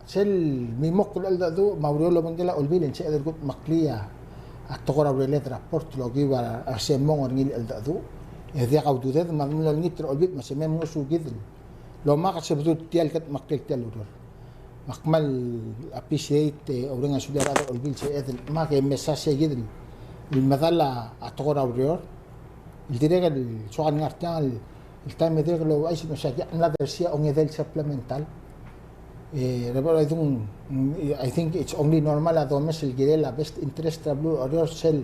sel mimokl el cheldecheduch me a ureor el obengkel a Olbiil e ng sebeched el kudmeklii a tekoi er a ureled er a port el okiu a resemong er ngii el cheldecheduch. E diak a ududed me a de mlo olengit er a Olbiil me se me mngesukid el omak e sebedul tia el kudmeklii tia el ureor. Me ak kmal appreciate, e, oureng a sulir a rechad er a Olbiil el sebeched el kudmeklii e mesa sei kid el medal a tekoi er a ureor. El dirrek el soak el ngar tiang el, el taem e dirrek el ouchais el kmo se a ki mla dersii a ongedei el supplemental. E, Raidung, I think it's only normal a domes el kirel a best interest er a beluu er Oreor sel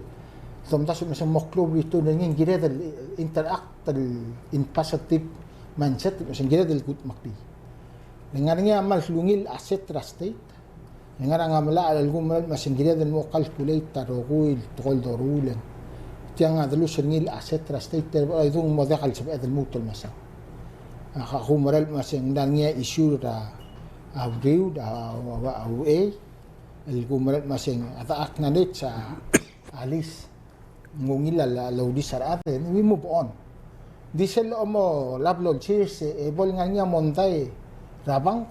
domdasu el kmo se ng mo klou el return er ngii, ng kired el interact el in positive mindset el kmo se ng kired el kudmeklii. Le ngar er ngii a kmal ungil asset er a state. Le ngar er ngii a melai a lsekum e ng mo se ng kired el mo calculate a rokui el tekoi el doruul e ng tiang a delus er ngii el asset er a state, e Raidung, ng mo diak el sebeched el lmuut el mesang. A, ak oumerang el kmo se ng ngar er ngii a issue er a, a uriul, a, a, a uchei, el oumerang el kmo se ng, a, a acknowledge a, a lease. Ng ungil a, a lease er a rechad, e we move on. Di sel locha mo lab el olsiseb, e bo le ngar er ngii a mondai er a bank.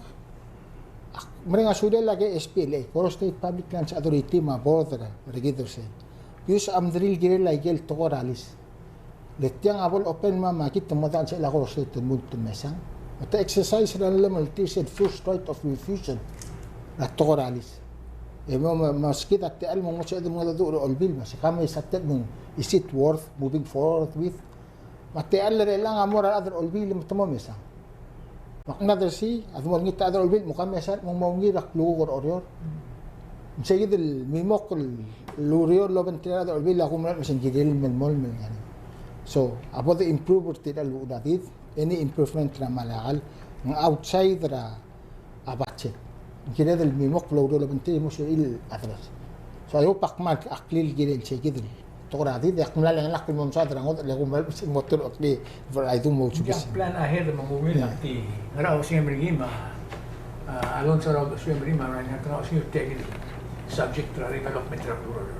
Ak mereng a sulel a K S P L A, Koror State Public Lands Authority me a board er kid er sei. Because a mderii el kirel a ikel tekoi er a lease. Le tiang a bo le open el mo makit e mo diak el sebechel a Koror State el lmuut el mesang. Me te exercise er a llemeltir sel first right of refusal er a tekoi er a lease. E mo, mo, mo meskid a techall el mo sebeched el mengedecheduch er a Olbiil, me se ka mesa ted me ng, is it worth moving forward with? Me a techall er chelechang a mo er a rechad er a Olbiil me te mo mesang. Me ak mla er sei, a de mo olengit a rechad er a Olbiil, mo ka mesa, mo, mo ungil a klukuk er a Oreor. Me se kid el mimokl el ureor el obengterir a rechad er a Olbiil a kumerang me se ng kirel el melemolem el ngar er ngii. So, a bo de improve er tirka el uchul a did, any improvement er a Melekeok, ng outside er a a budget. Ng kired el mimokl el oureor el obengterir el mo sebechir el address. So, I hope ak kmal, ak kmal kirel sei kid el tekoi er a did, e ak mla lengelakl el mo mesaod er a ngodech el kmal mo, mo teru el kmal er a idung mo. Ng plan ahead me ng ungil a di ngera osengem er ngii me a, a, Alonso er a osengem er ngii me a, ngera osengem er tia kid el subject er a development er a rural.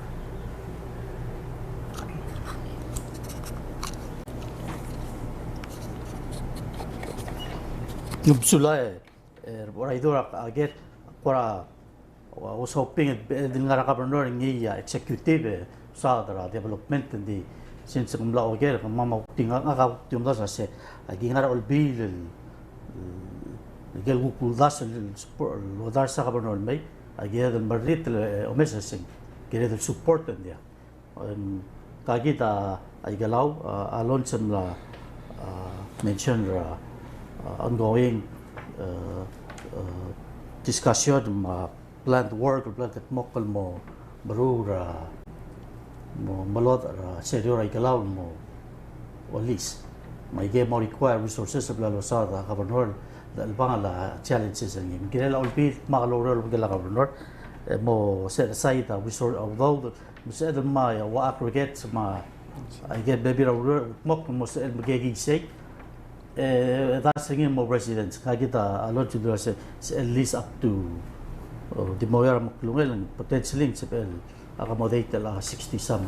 Ng sulang e, e, er a idung er a, a ker, kora, ua, ua sauping e, e, di ngar er a governor ngii a executive, e, saod er a development, ng di, since ng mla oker, me a, me a, di ngak, ngak a di omdasu el se, a ki ngar er a Olbiil el, el, el kuk uldasu el, el support, el uldasu a governor el mei, a kired el merritel, e, omes el se ng kired el support, ng diak. Em, ka kid a Ikelau, a, Alonso a mla, a, mention er a, a, ongoing, a, a, discussion me a planned work, planned kldmokl el mo meruul er a, mo melodech er a serio er a Ikelau el mo lease. Me aike el mo require resources el bla losaod a governor, el chelebangel a challenges er ngii. Me ng kirel a Olbiil el dmak el oureor el obengkel a governor, e mo set aside a resource, a udoud, me sebeched el mo ua aggregate me aike el bebil er a ureor el kldmokl el mo sebechel el mekeikii sei. E, e dars er ngii el mo residence. Ngak a kid a Alonso a dilu el se, se at least up to, o, di mo er a meklungel, potentially ng sebechel el accommodate el a sixty some,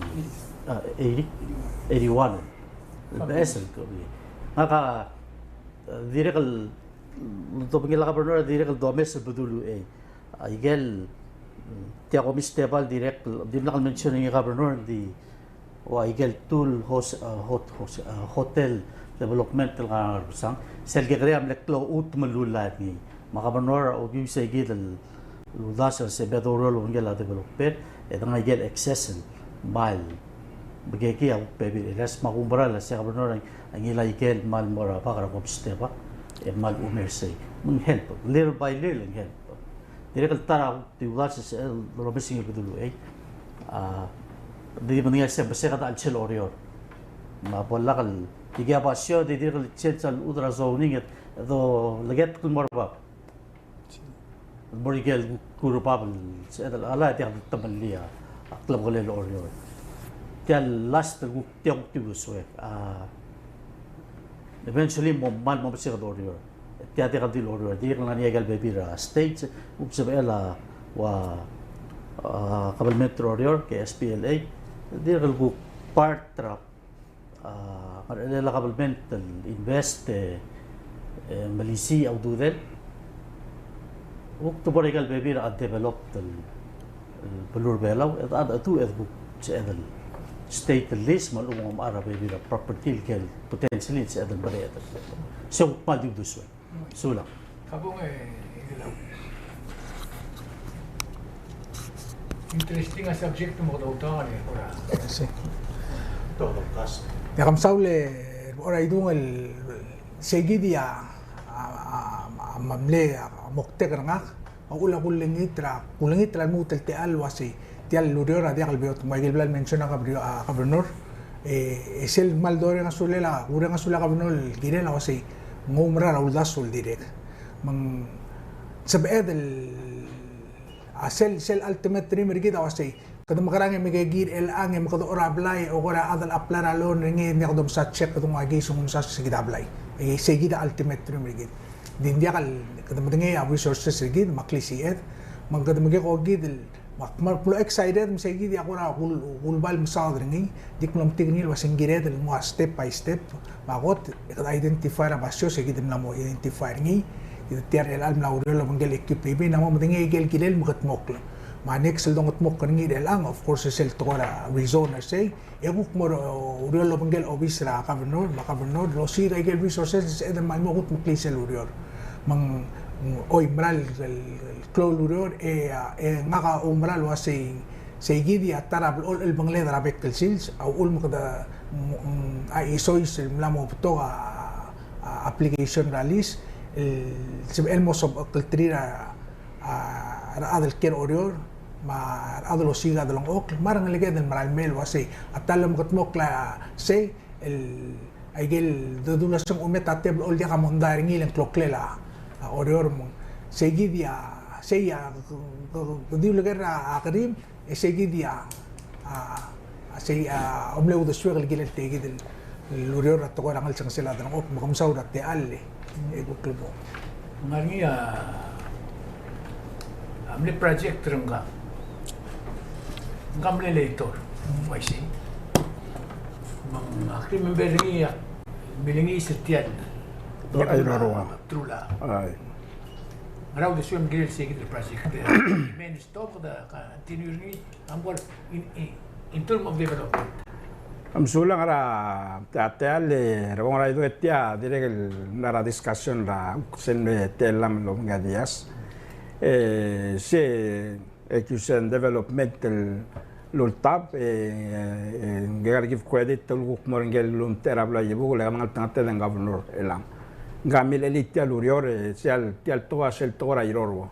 a, eighty, eighty-one. El beches el ko. Ngak a, e, dirrek el, el obengkel a governor, dirrek el domes el bedul uchei. Aike el, tia el Comisteba el dirrek, dimlak el mention er ngii a governor, di, ua aike el two el hos-, a, hot-, hos-, a, hotel development el ngar er a Ngerbesang, sel kekerei a mle klou a chutem el lullaik er ngii. Me a governor a okiu sei kid el uldasu el se me doureor el obengkel a developer, e de ngar aike el access el kmal mekeikii a kuk bebil er a, me a kumerang el se a governor a ngilai aike el kmal mo er a bak er a Comisteba, e kmal omes er sei. Me ng help, little by little ng help. Dirrek el ta er a kuk di uldasu el se el domes er ngii el bedul uchei. A, di medengei el se, me se kede chelsel Oreor. Me a bo lak el, di kid a basio, di dirrek el change a lechub er a zoning, e do leketek el mo er bab. Mo er ikel kuk er bab el sebeched el, a, diak el temellii a klebekelel Oreor. Tia el last el kuk, tia kuk di uldesuek. A, eventually mo, kmal mo mesiik a Oreor. Tia diak el di el Oreor. Dirrek el ngar er ngii a ikel bebil er a state, kuk sebechel a, ua, a, kabelment er Oreor, ke S P L A. Dirrek el kuk part er a a, ngerchelel a kabelment el invest, e, e, melisiich a ududel. Kuk di bo er a ikel bebil er a undeveloped el, el beluu er a Belau, e de, e de, e de kuk sebeched el state el lease, me a lechub e ng omechar a bebil er a property el kel potentially sebeched el mereched. Se kuk kmal di uldesuek. Sulang. Kabong e, interesting a subject mo kede outoang e, kora. Yes, sir. Tia kmal mesaul e, kora idung el sei kid a, a, a, a mle, a, moktek er ngak, a uchul a kulengit er a, kulengit er a lmuut el techall el uasei, tia el ureor a diak el beot, me aike el bla el mention a governor, a governor, e, e sel kmal doreng a sulel a, kureng a sulel a governor el kirel a uasei, ng oumerang er a uldasu el dirrek. Me ng sebeched el, a sel, sel ultimate dream er kid a uasei, kede mekerang e mekekii er chelechang e mekedechor a blai, e kora chad el apply er a loan er ngii, e ng diak domsa check, kede nguu a case e ng omsa se kid a blai. E sei kid a ultimate dream er kid. Di ng diak el, kede medengei a resources er kid, me a klisiched, me kede mekeko kid el, me ak mlo excited, me sei kid a kora kul-, kuleba el mesaod er ngii, di kmal metik er ngii el uasei ng kired el nguu a step by step, me a kot, e kede identify er a basio, sei kid el mla mo identify er ngii, e tia er chelechang el mla oureor el obengkel A Q P B, ng mo medengei a ikel kirel el mekedmokl. Me a next el dongetmokl er ngii er chelechang, of course, sel tekoi er a rezone er sei, e kuk mo er, uh, oureor el obengkel obis er a governor, me a governor, el osiik a ikel resources, e sebeched el kmal mo kudmeklii sel ureor. Me ng, Oi, mera el, el, el klou el ureor, e, a, e ngak a oumera el ua sei, sei kid a ta er a blechoel el bengeled er a bek el sils, a uchul me kede, mm, a isois el mla mo betok a, a application er a lease, el sebechel el mo sobecheklterir a, a rechad el kiei er a Oreor, me a rechad el osiik a delengchokl, me a rengeleked el mera el mei el ua sei, a ta el omekedmokl a sei, el, aike el dedu el ua sei ng omet a tebel el diak a mondai er ngii el ngklokl er a, a Oreor me ng. Sei kid a, sei a, ke, ke, ke di uleker a, a kerim, e sei kid a, a, a sei a, omle uldesuek el kirel tia kid el, el ureor er a tekoi er a ngelsengsel a delengchokl, me ke mesaul er a techall e, e kuk lebo. Ngar er ngii a, a mle project er ngka. Ngka mle legislator, uaisei. Me ng ak remember er ngii a, milengiis er tia el. Ai, roroang. True el. Ai. Ngera uldesuem el kirel sei kid el project. Me ng stop the continue er ngii. Ng kora in, in, in term of development. Mesulang er a, a techall e, Rebong er a Idung, e tia dirrek el mla er a discussion er a, sel mle techellam el obengked a dias. E, se, e, kuk sel development el ultab, e, e, ng kora give credit el kuk mo er ngii el omtechei er a beluu er a Iebukel, e kede ngeltengat e ng governor er chelechang. Ngka a milechellii tia el ureor, e, sel tia el tekoi, sel tekoi er a Irorua.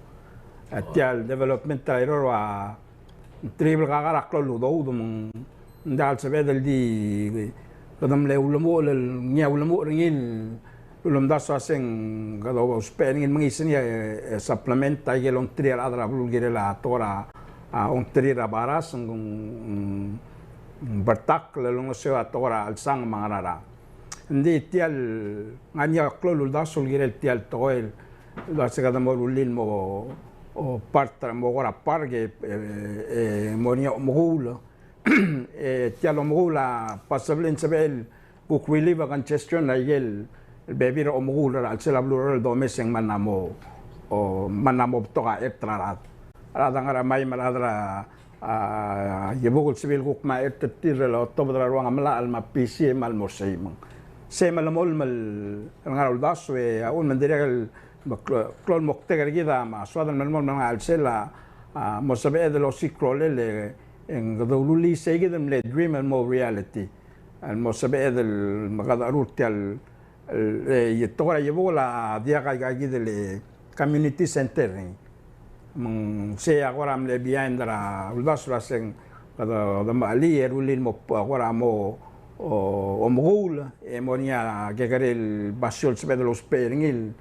E, tia el development er a Irorua, triple kaka er a klou el udoud me ng diak el sebeched el di kede mle ulemuchel el ngii a ulemuchel er ngii el ulemdasu el ua se ng kede ousbech er ngii el mengiis er ngii e, e supplement aike el ongtirir a rechad er a beluu el kirel a tekoi er a, a, ongtirir a baras, ng, ng, ng bertakl el olengeseu a tekoi er a chelsang me a ngerang. Ng di tia el ngar er ngii a klou el uldasu el kirel tia el tekoi el ua se kede mo rullii el mo, o, part er a mo kora park e, e, e mo er ngii a omekuul. E tia el omekuul a possibly ng sebechel kuk relieve a congestion er aike el bebil er a omekuul er a chelsel a beluu er a Oreor el domes e ng mla mo, o, mla mo betok a chert er a rechad. A rechad a ngar er a mei me a rechad er a a, Iebukel el sebechel kuk me a chert er tir el otobed er a ruang melachel me a busy me a lmo sei me ng. Sei a melemolem el ngar er a uldasu e a uchul me ng dirrek el me klo-, klou el moktek er kid a me a soad el melemolem el ngar er a chelsel a, a, mo sebeched el osiik a rolel e ng kede rullii sei kid el mle dream el mo reality. El mo sebeched el me kede cheruul tia el el, e, e tekoi er a Iebukel a diak aika kid el community center er ngii. Me ng sei a kora mle behind er a uldasu el ua se ng kede, kede mechelii e rullii el mo, kora mo, o, omekuul, e mo er ngii a kekerei el basio el sebeched el ousbech er ngii,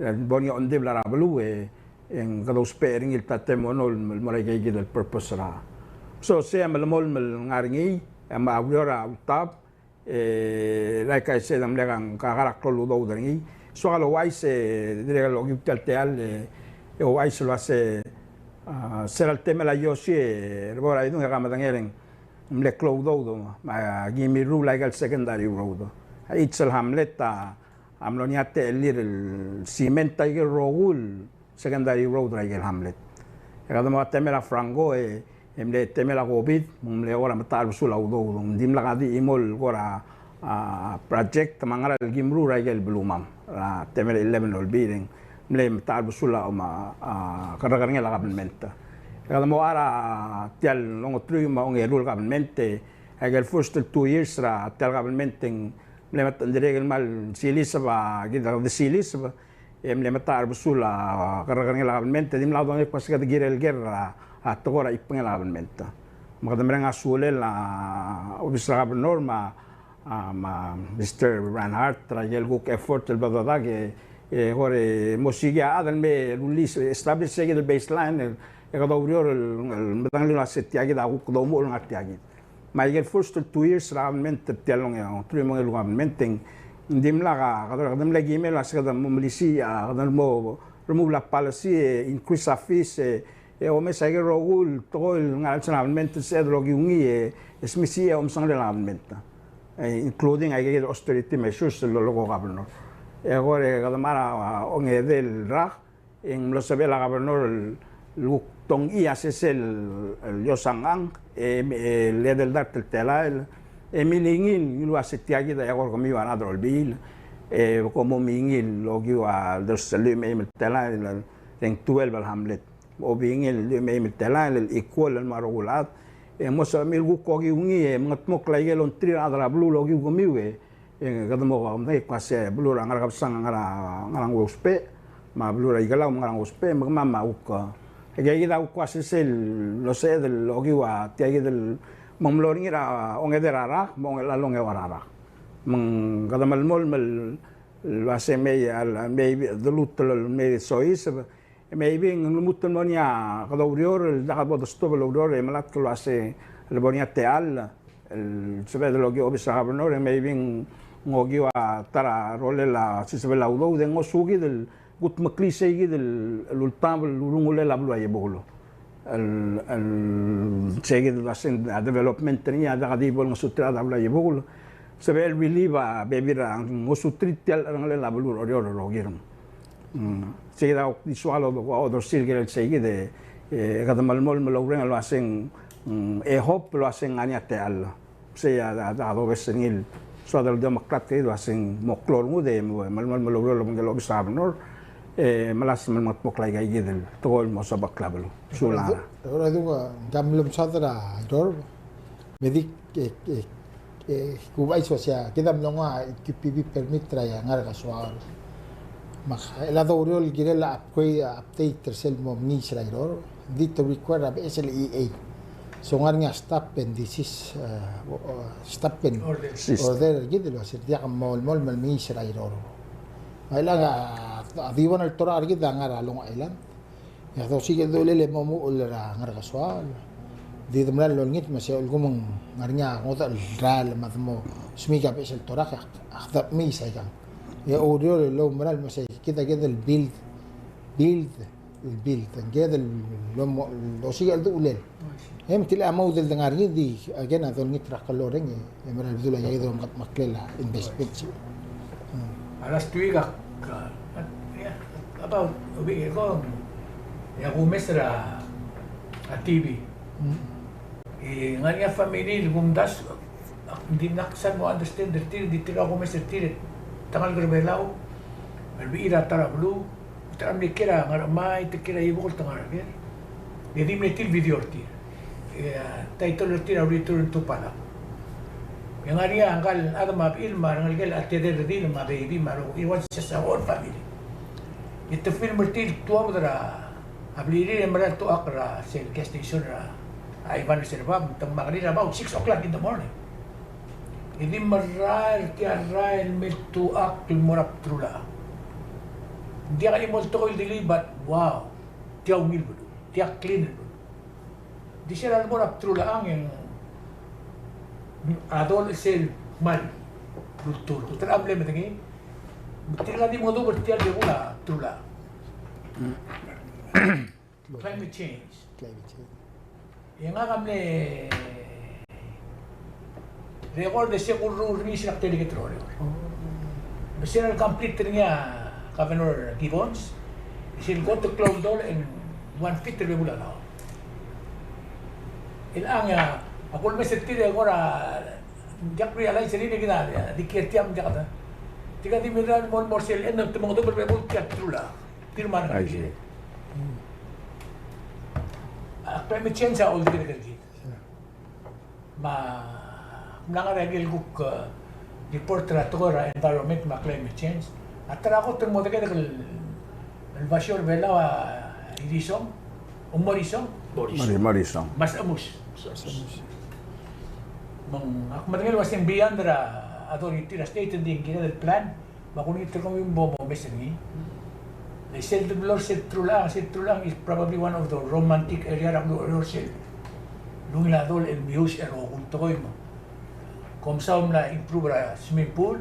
el bo er ngii a ongdibel er a beluu, e, e ng kede ousbech er ngii el tatemono el mo er aika kid el purpose er a. So, sei a melemolem el ngar er ngii, e me a ureor a ultab, E, like I said, a mle kang, kaka er a klou el udoud er ngii. Soak el ouchais e dirrek el okiu tia el techall, e, e ouchais el ua se, a, se er a le temel a iosi, e, Rebong er a Idung e ke medengei e ng mle klou el udoud, me aki mirruul aike el secondary road. A each el hamlet a, a mlo er ngii a techellir el cement aike el rokui el secondary road er aike el hamlet. E kede mo er a temel a Franco e, e mle temel a COVID, me ng mle kora metacherbesul a udoud, ng dimlak a di chimo el kora, a, project me a ngera el ki meruul er aike el belumam. Er a temel a eleven el Olbiil e ng mle metacherbesul a, a, kerrekerngel a government. E kede mo er a tia el ongeteruich me a ongeru el government, e aike el first two years er a tia el government e ng mle meta, ng dirrek el kmal siliseb a, kid a kede siliseb, e mle metacherbesul a kerrekerngel a government, e dimlak dongei el kmo se kede kirel ker er a, a tekoi er a chibengel a government. Me kede mereng a sulel a obis er a governor me a, a, me a Mister Reinhardt er a ikel kuk effort el bedodak e, e kora mo siik a chad el me rullii, establish se kid el baseline, e, e kede oureor el, el medengelii el ua se tia kid a kuk domuchel el ngar tia kid. Me aike el first two years er a government er tia el ongeteruich me a ongeru el government e ng dimlak a, kede, kede mle kimel a se kede mo melisiich a, kede mo remove a policy e increase a fees e, e omes aike el rokui el tekoi el ngar er a chelsel a government el sebeched el okiu ngii e, e smisichii a omesengel a government. E, including aike el austerity measures el lolekoi a governor. E kora kede mla er a, a, ongedei el rak, e ng mlo sebechel a governor el, el kuk tongchii a sesei el, el iosang, e, e, el edei el dart el telael, e milingil, ngiluu a se tia kid a eko er kemiu a rechad er a Olbiil. E ko mo mingil el okiu a, there's a lluich me a eim el telael, I think twelve el hamlet. Mo mingil el lluich me a eim el telael el equal el mo er a rokui el chad. E mo sebechemiu el kuk okiu ngii e mengedmokl a ikel ongtir a rechad er a beluu el okiu kemiu e, e kede mo medengei el kmo se beluu er a Ngerkebesang a ngar er a, ngar er a ngousbech, me a beluu er a Ikelau a ngar er a ngousbech, me kemam a kuk. Aika kid a kuk ua sesei el losebeched el okiu a tia kid el, me ng mlo er ngii er a ongedei er a rak, me a ongellal ongeua er a rak. Me ng kede melemolem el uase mei, a mei delutel el mei soiseb, e maybe ng lmuut el mo er ngii a kede oureor, el diak bo destob el oureor, e melatk el uase le bo er ngii a techall el sebeched el okiu a obis er a governor, e maybe ng okiu a ta er a rolel a sisebel a udoud e ngosukid el kudmeklii sei kid el ultab el urungulel a beluu er a Iebukel. El, el sei kid el uase a development er ngii a diak di bo lengosuterir a rechad er a beluu er a Iebukel. Sebechel el relieve a bebil er a ngosuterir tia el cherengelel a beluu er Oreor el rokir. Mm. Sei kid a kuk di soal el odersii el kirel sei kid e, e kede melemolem el oureng el uase ng, mm, e hope el uase ng ngar er ngii a techall. Sei a, a, a dobes er ngii el soad el di omeklatk er kid el uase ng mo klou a rengud e mo, melemolem el oureor el obengkel a obis er a governor, e melasem el mengedmokl aika kid el tekoi el mo sebechekl a beluu. Sulang. Kora duk, kora duk, a, ng mlo mesaod er a Iroreb, me di, e, e, e, kubai sosia, kid a mlo nguu a Q P B permit er a Ngerkesoaol. Me a, el a doureor el kirel a upgrade, a update er sel mo mengiis er a Iroreb, di te require a beches el E A. So ng ngar er ngii a stop and desist, e, o, o, stop and order. Desist. Order er kid el uase diak mo, mo, mo mengiis er a Iroreb. Me a, a, a di one el torak er kid a ngar er a Long Island. E a dosiik el dulel e mo muchel er a Ngerkesoaol. Di de mera el olengit me se el kmo ng ngar er ngii a ngodech el rael me de mo smiik a beches el torak e ak, ak dechemiis aikang. E oureor el oumera el me se kid a kid el build, build, build, kid el lo mo, dosiik el dulel. E me tia a mo uldel de ngar er ngii di, again, a dolengit er a klou el reng e, e mera el bedul a iaid el omekdmeklel a investment. A last week, a, a, yeah, about a week ago, e a kumes er a, a T V. E ngar er ngii a family el kumdasu, ak di mle sal mo understand er tir, di tirka kumes er tir, te ngalek er a Belau, el bechil a ta er a beluu, te mle kiei er a Ngerchemai, te kiei er a Iebukel, te ngar er a Ker. E di mle tir el video er tir. E a title er tir a Return to Palau. E ngar er ngii a ngka el chad me a bechil me a rengelekel a tedei el redil me a baby me a rokui, it was just a whole family. E te film er tir el tuobed er a a blirir e mera el tuchakl er a sel gas station er a Ivan Reservoir, me te ngmakerir about six o'clock in the morning. E di merael tia el rael el me tuchakl el mo er a bdelul a. Ng diak a chimo el tekoi el dilii, but wow, tia ungil el beluu, tia clean el beluu. Di sel lebo er a bdelul a ngii a dolechesei el kmal ultuil. Te mle medengei, tirka di mengedecheduch er tia el bebul a bdelul a. Climate change. Climate change. E ngak a mle record e se kurruul er ngii sel ak delegate er Oreor. Oh. Me sel lcomplete er ngii a Governor Gibbons, sel kot el klou el dolech e ng one feet er a bebul a laot. Chelechang e a kulemes er tir e kora diak realize er ngii e kid a di kiei er tiang, diak a, tirka di mirrael el mo, mo er sel end, te mengedecheduch er a bebul tia el bdelul a. Tir me a rengelekel. I see. A climate change a oldekedek er kid. Me ng mla ngar er ngii el kuk, e, report er a tekoi er a environment me a climate change. A ta er a kot el mo dekedek el, el basio er a Belau a Irisong, o Morisong? Morisong. Mori-, Morisong. Masechemus. Me ng, ak medengei el uasei ng beyond er a authority er a state, ng di ng kired el plan, me ak olengit er kemiu me bo momes er ngii. Le sel deblo er sel bdelul a, sel bdelul a is probably one of the romantic area er a beluu er Oreor sel ungil a dolech el mius er a rokui el tekoi me kom saul el mla improve er a swimming pool,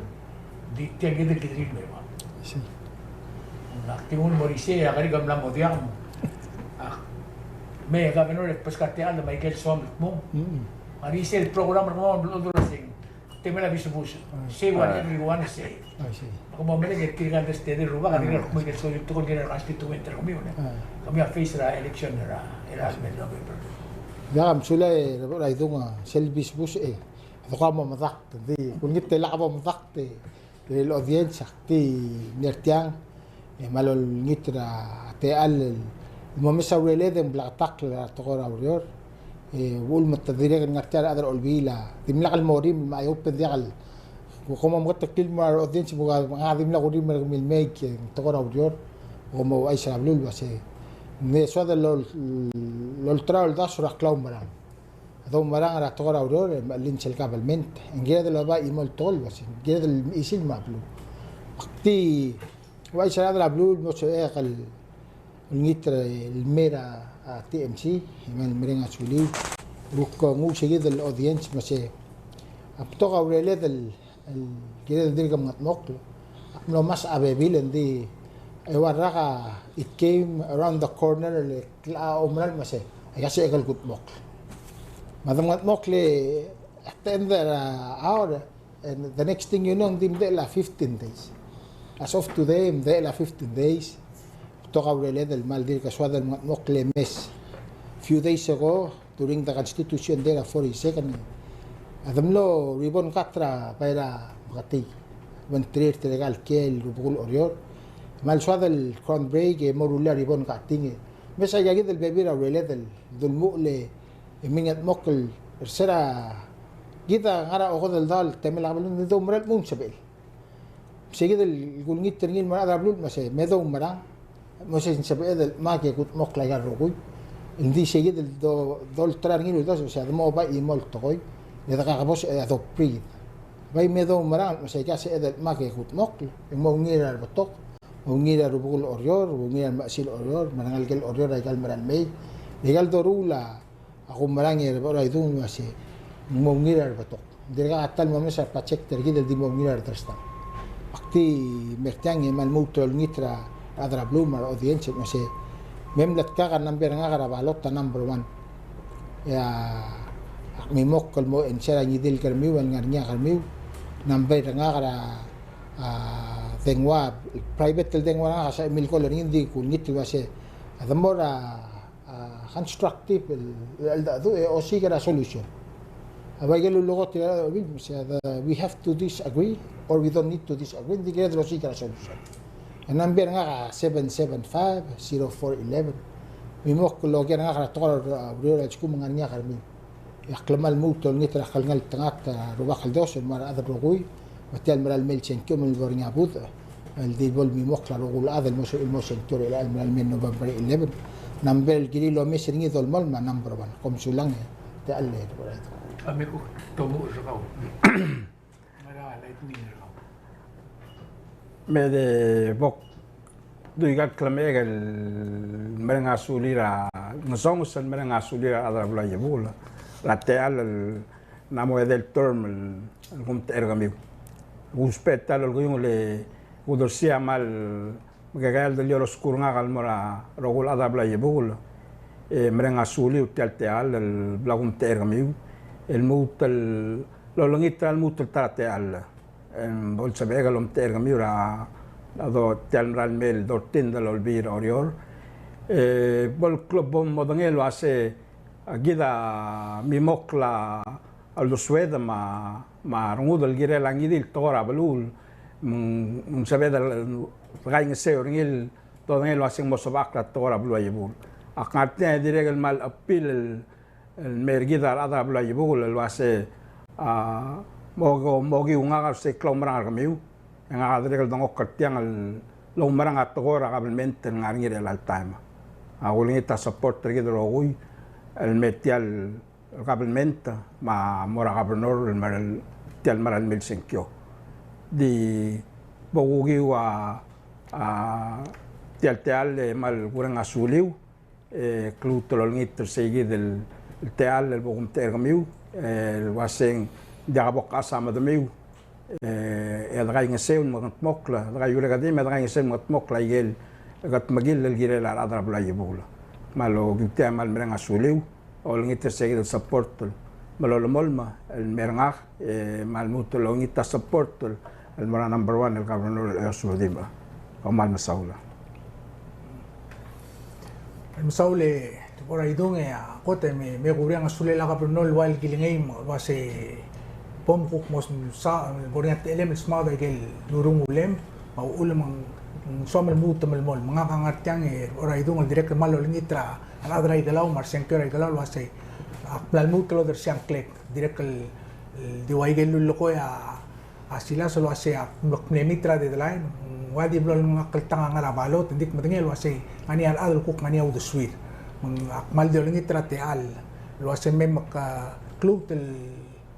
di tia kid el kid el me ua. Ng ak di nguu el mo er isei, e a kerik a mla mo diak me, a, me governor e beskak tia el me a ikel soam el kmung. Mm. A di sel program er kemam el blo-, blo-, sing. Temel a bisbus. Ah. Save whatever you want to save. I see. Ak mo merek e tirka el desterir el rubak, a tirka el kmo ikel sorir el tekoi el kirel a constituent er kemiu, ne? Ah. Kemiu a face er a election er a, er a November. Ia, mesulang e, Raidung, a sel bisbus e. Doko mo medakt, di kulengit e lak bo medakt e. el audience, ak di mle er tiang, e, me a lolengit er a techall el mo mes a ureled e ng bleketakl er a tekoi er a ureor. E, uchul me te dirrek el ngar tia el chad er a Olbiil a dimlak el mo rimel me a eou, e ng diak el, kom mo meketeklii el mo er a audience, me ng dimlak kurimel er kemiu el mei e ng tekoi er a ureor. Kom mo ouchais er a beluu el uase ng soad el lol-, lolterau el uldasu er a klaumerang. A doumerang er a tekoi er a ureor, e me a link sel government. Ng kired el oba chimo el tekoi el uase ng kired el mechisil me a beluu. Ak di ouchais er a rechad er a beluu el mo sebechek el olengit er a, el mei er a, a, TMC, e me a mereng a suliu. Kuk nguu sei kid el audience me se a betok a ureled el el kired el dirk mengedmokl. Ak mlo mes a bebil, e ng di, e ua el rak a, it came around the corner, el, el a oumera el me se, aika sebechek el kudmokl. Me a de mengedmokl e, at the end er a hour, and the next thing you know, ng di medechel a fifteen days. As of today, medechel a fifteen days. Betok a ureled el kmal dirk soad el mengedmokl el mes. Few days ago, during the Constitution Day er a forty-second, a de mlo ribbon cut er a bai er a Meketii. Bengterir tirka el kiei el rubekul Oreor. Me a lsoad el ground break e mo rullii a ribbon cutting. Me se aika kid el bebil er a ureled el dulemuchel e mengedmokl er se er a kid a ngar er a okedeldaol el temel a kebelment, e doumera el kmo ng sebechel. Sei kid el kulengit er ngii el mo er a rechad er a beluu el me se, me doumerang, me se ng sebeched el dmak e kudmokl aika el rokui. Ng di sei kid el do-, dolterau er ngii el uldasu, se a de mo oba chimo el tekoi, e de kakebosech e a dobrir. Bai me doumerang, me se aika sebeched el dmak e kudmokl, e mo ungil er a rebetok, mo ungil er a rubekul Oreor, mo ungil er a remechesil Oreor, me a rengelekel Oreor, aika el mera el mei, aika el doruul a A kumerang e Rebechor a idung el uase ng mo ungil er a rebetok. Ng dirkak a ta el mo mes a project er kid el di mo ungil er a rederstal. Ak di mer tiang e kmal lmuut el olengit er a rechad er a beluu me a re audience el uase me mletkak a number er ngak er a balot a number one. E a, ak mimokl el mo answer a ngii di el kermiu el ngar er ngii a kermiu. Number er ngak er a, a, dengua, private el dengua er ngak a sebechemiu el call er ngii, ng di kulengit el uase a de mo er a a, constructive el, el cheldecheduch e osiik er a solution. A bai ikel ulekolt er a Olbiil, me se a, we have to disagree or we don't need to disagree, ng di kired el osiik er a solution. E number er ngak a seven seven five, zero four eleven. Mimokl el oker er ngak er a tekoi er a ureor a lsekum ng ngar er ngii a kermiu. E ak kmal lmuut el olengit er a klengeltengat er a Rubak el Dios el mo er a rechad el rokui, me tia el mera el mei el sengkio me bo er ngii a budech el di bo lemimokl a rokui el chad el mo se-, el mo sengkio er chelecha el mera el mei el November eleven. Number el kirir el omes er ngii e dolemolem a number one. Kom sulang e tia el le. A me kuk tomuchel er kau. Me de bo kdu aika el klemechek el mereng a sulir a, ngesonges el mereng a sulir a rechad er a beluu a Iebukel er a techall el ng mo edei el term el, el kumtechei er kemiu. Kuusbech tia el olkiung el kudersii a kmal mekekerei el deliou el oskur er ngak el mo er a rokui el chad er a beluu a Iebukel. E mereng a suliu tia el techall el bla kumtechei er kemiu el lmuut el olengit er a lmuut el ta er a techall. Em, bo lsebechek el omtechei er kemiu er a, a do, tia el mera el mei el thirteenth el Olbiil er a Oreor. E, bo el klou bo modengei el uase, a, kid a mimokl a uldesued me a, me a rengud el kirel a ngii di el tekoi er a beluu, me ng, me ng sebeched el dekaingeseu er ngii el dodengei el uase ng mo sebechakl a tekoi er a beluu a Iebukel. Ak ngar tiang e dirrek el kmal appeal el el mei er kid a rechad er a beluu a Iebukel el uase, a, mo, mo okiu ngak er sei klaumerang er kemiu. E ngak a dirrek el dengchokl er tiang el oumerang a tekoi er a kabelment el ngar er ngii er chelecha el taem. A kulengit a support er kid el rokui el mei tia el kabelment me a mo er a governor el mera el, tia el mera el mei el sengkio. Di bo kukiu a, a, tia el techall e kmal kureng a suliu. E, kluut el olengit er sei kid el, el techall el bo kumtechei er kemiu, e, el uaseng diak bo kchas a medemiu, e, e dekaingeseu el mengedmokl, dekaiuerekedim e dekaingeseu el mengedmokl a ikel kedmekill el kirel a rechad er a beluu a Iebukel. Me a lokiu tia e kmal mereng a suliu, olengit er sei kid el support el melolemolem el mei er ngak, e, me a lmuut el olengit a support el el mo er a number one el governor el Eyos Rudimch. Kom kmal mesaul. Kmal mesaul e Rebechor a Idung, e a kot e me, me kureng a sulel a governor el ua el kilengei me a uase bo mkuk mo sa, bo er ngii a techellem el smaod a ikel ngerung ulem, me a uchul me ng soam el lmuut el melemolem. Me ngak a ngar tiang e, er a Idung el dirrek el kmal olengit er a rechad er a Ikelau me a resengkio er a Ikelau el uasei ak mla lmuut el odersii a ngklek, dirrek el, el di ua ikel lullekoi a, a Silas el uasei ak mlo kmelemit er a deadline, ng ua di blo lengakl el tang a ngar er a ballot, ng di kmedengei el uasei ngar er ngii a rechad el kuk ngar er ngii a uldesuir. Me ng ak kmal di olengit er a techall el uasei me mekluut el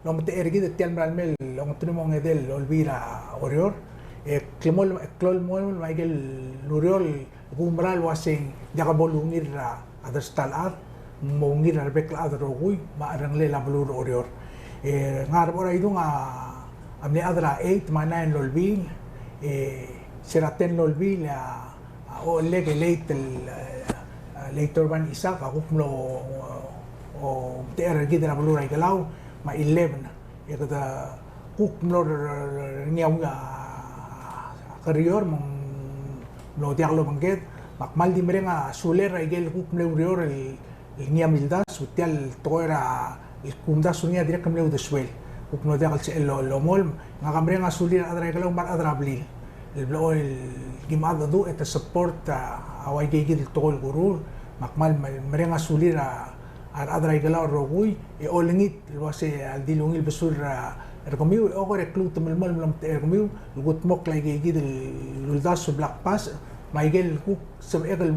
lometecher er kid er tia el merael mei el ongeteruich me a ongedei el Olbiil er a Oreor, e klemol, e klou el mol me a ikel ureor el kumerang el uasei ng diak bo lungil er a dersta el chad, ng mo ungil er a rebek el chad el rokui, me a cherrengelel a beluu er Oreor. E ngar er a Idung a mle chad er a eight me a nine el Olbiil, e se er a ten el Olbiil, e a a ochellek el late el, eh, late Orban Isaac, a kuk mlo, o, ometecher er kid er a beluu er a Ikelau, me a eleven. E kede kuk mlo er, er ngii a, a, kerior, me ng mlo diak lobengked, me ak kmal di mereng a sulir a ikel kuk mle ureor el el ngii a mildasu, tia el tekoi er a, el kumdasu er ngii a dirrek el mle uldesuel. Kuk mlo diak el sebechel el omolem, ngak a mereng a sulir a rechad er a Ikelau me a rechad er a blil el blechoel kim mengedecheduch e te support a, a ua ikei kid el tekoi el kuruul, me ak kmal mereng a sulir a, a rechad er a Ikelau el rokui, e olengit el uasei a ldi el ungil besul er a, er kemiu, e oker e kluut el melemolem el ometecher er kemiu, el kudmokl a ikei kid el uldasu el bla kbasech, me a ikel kuk sebechek el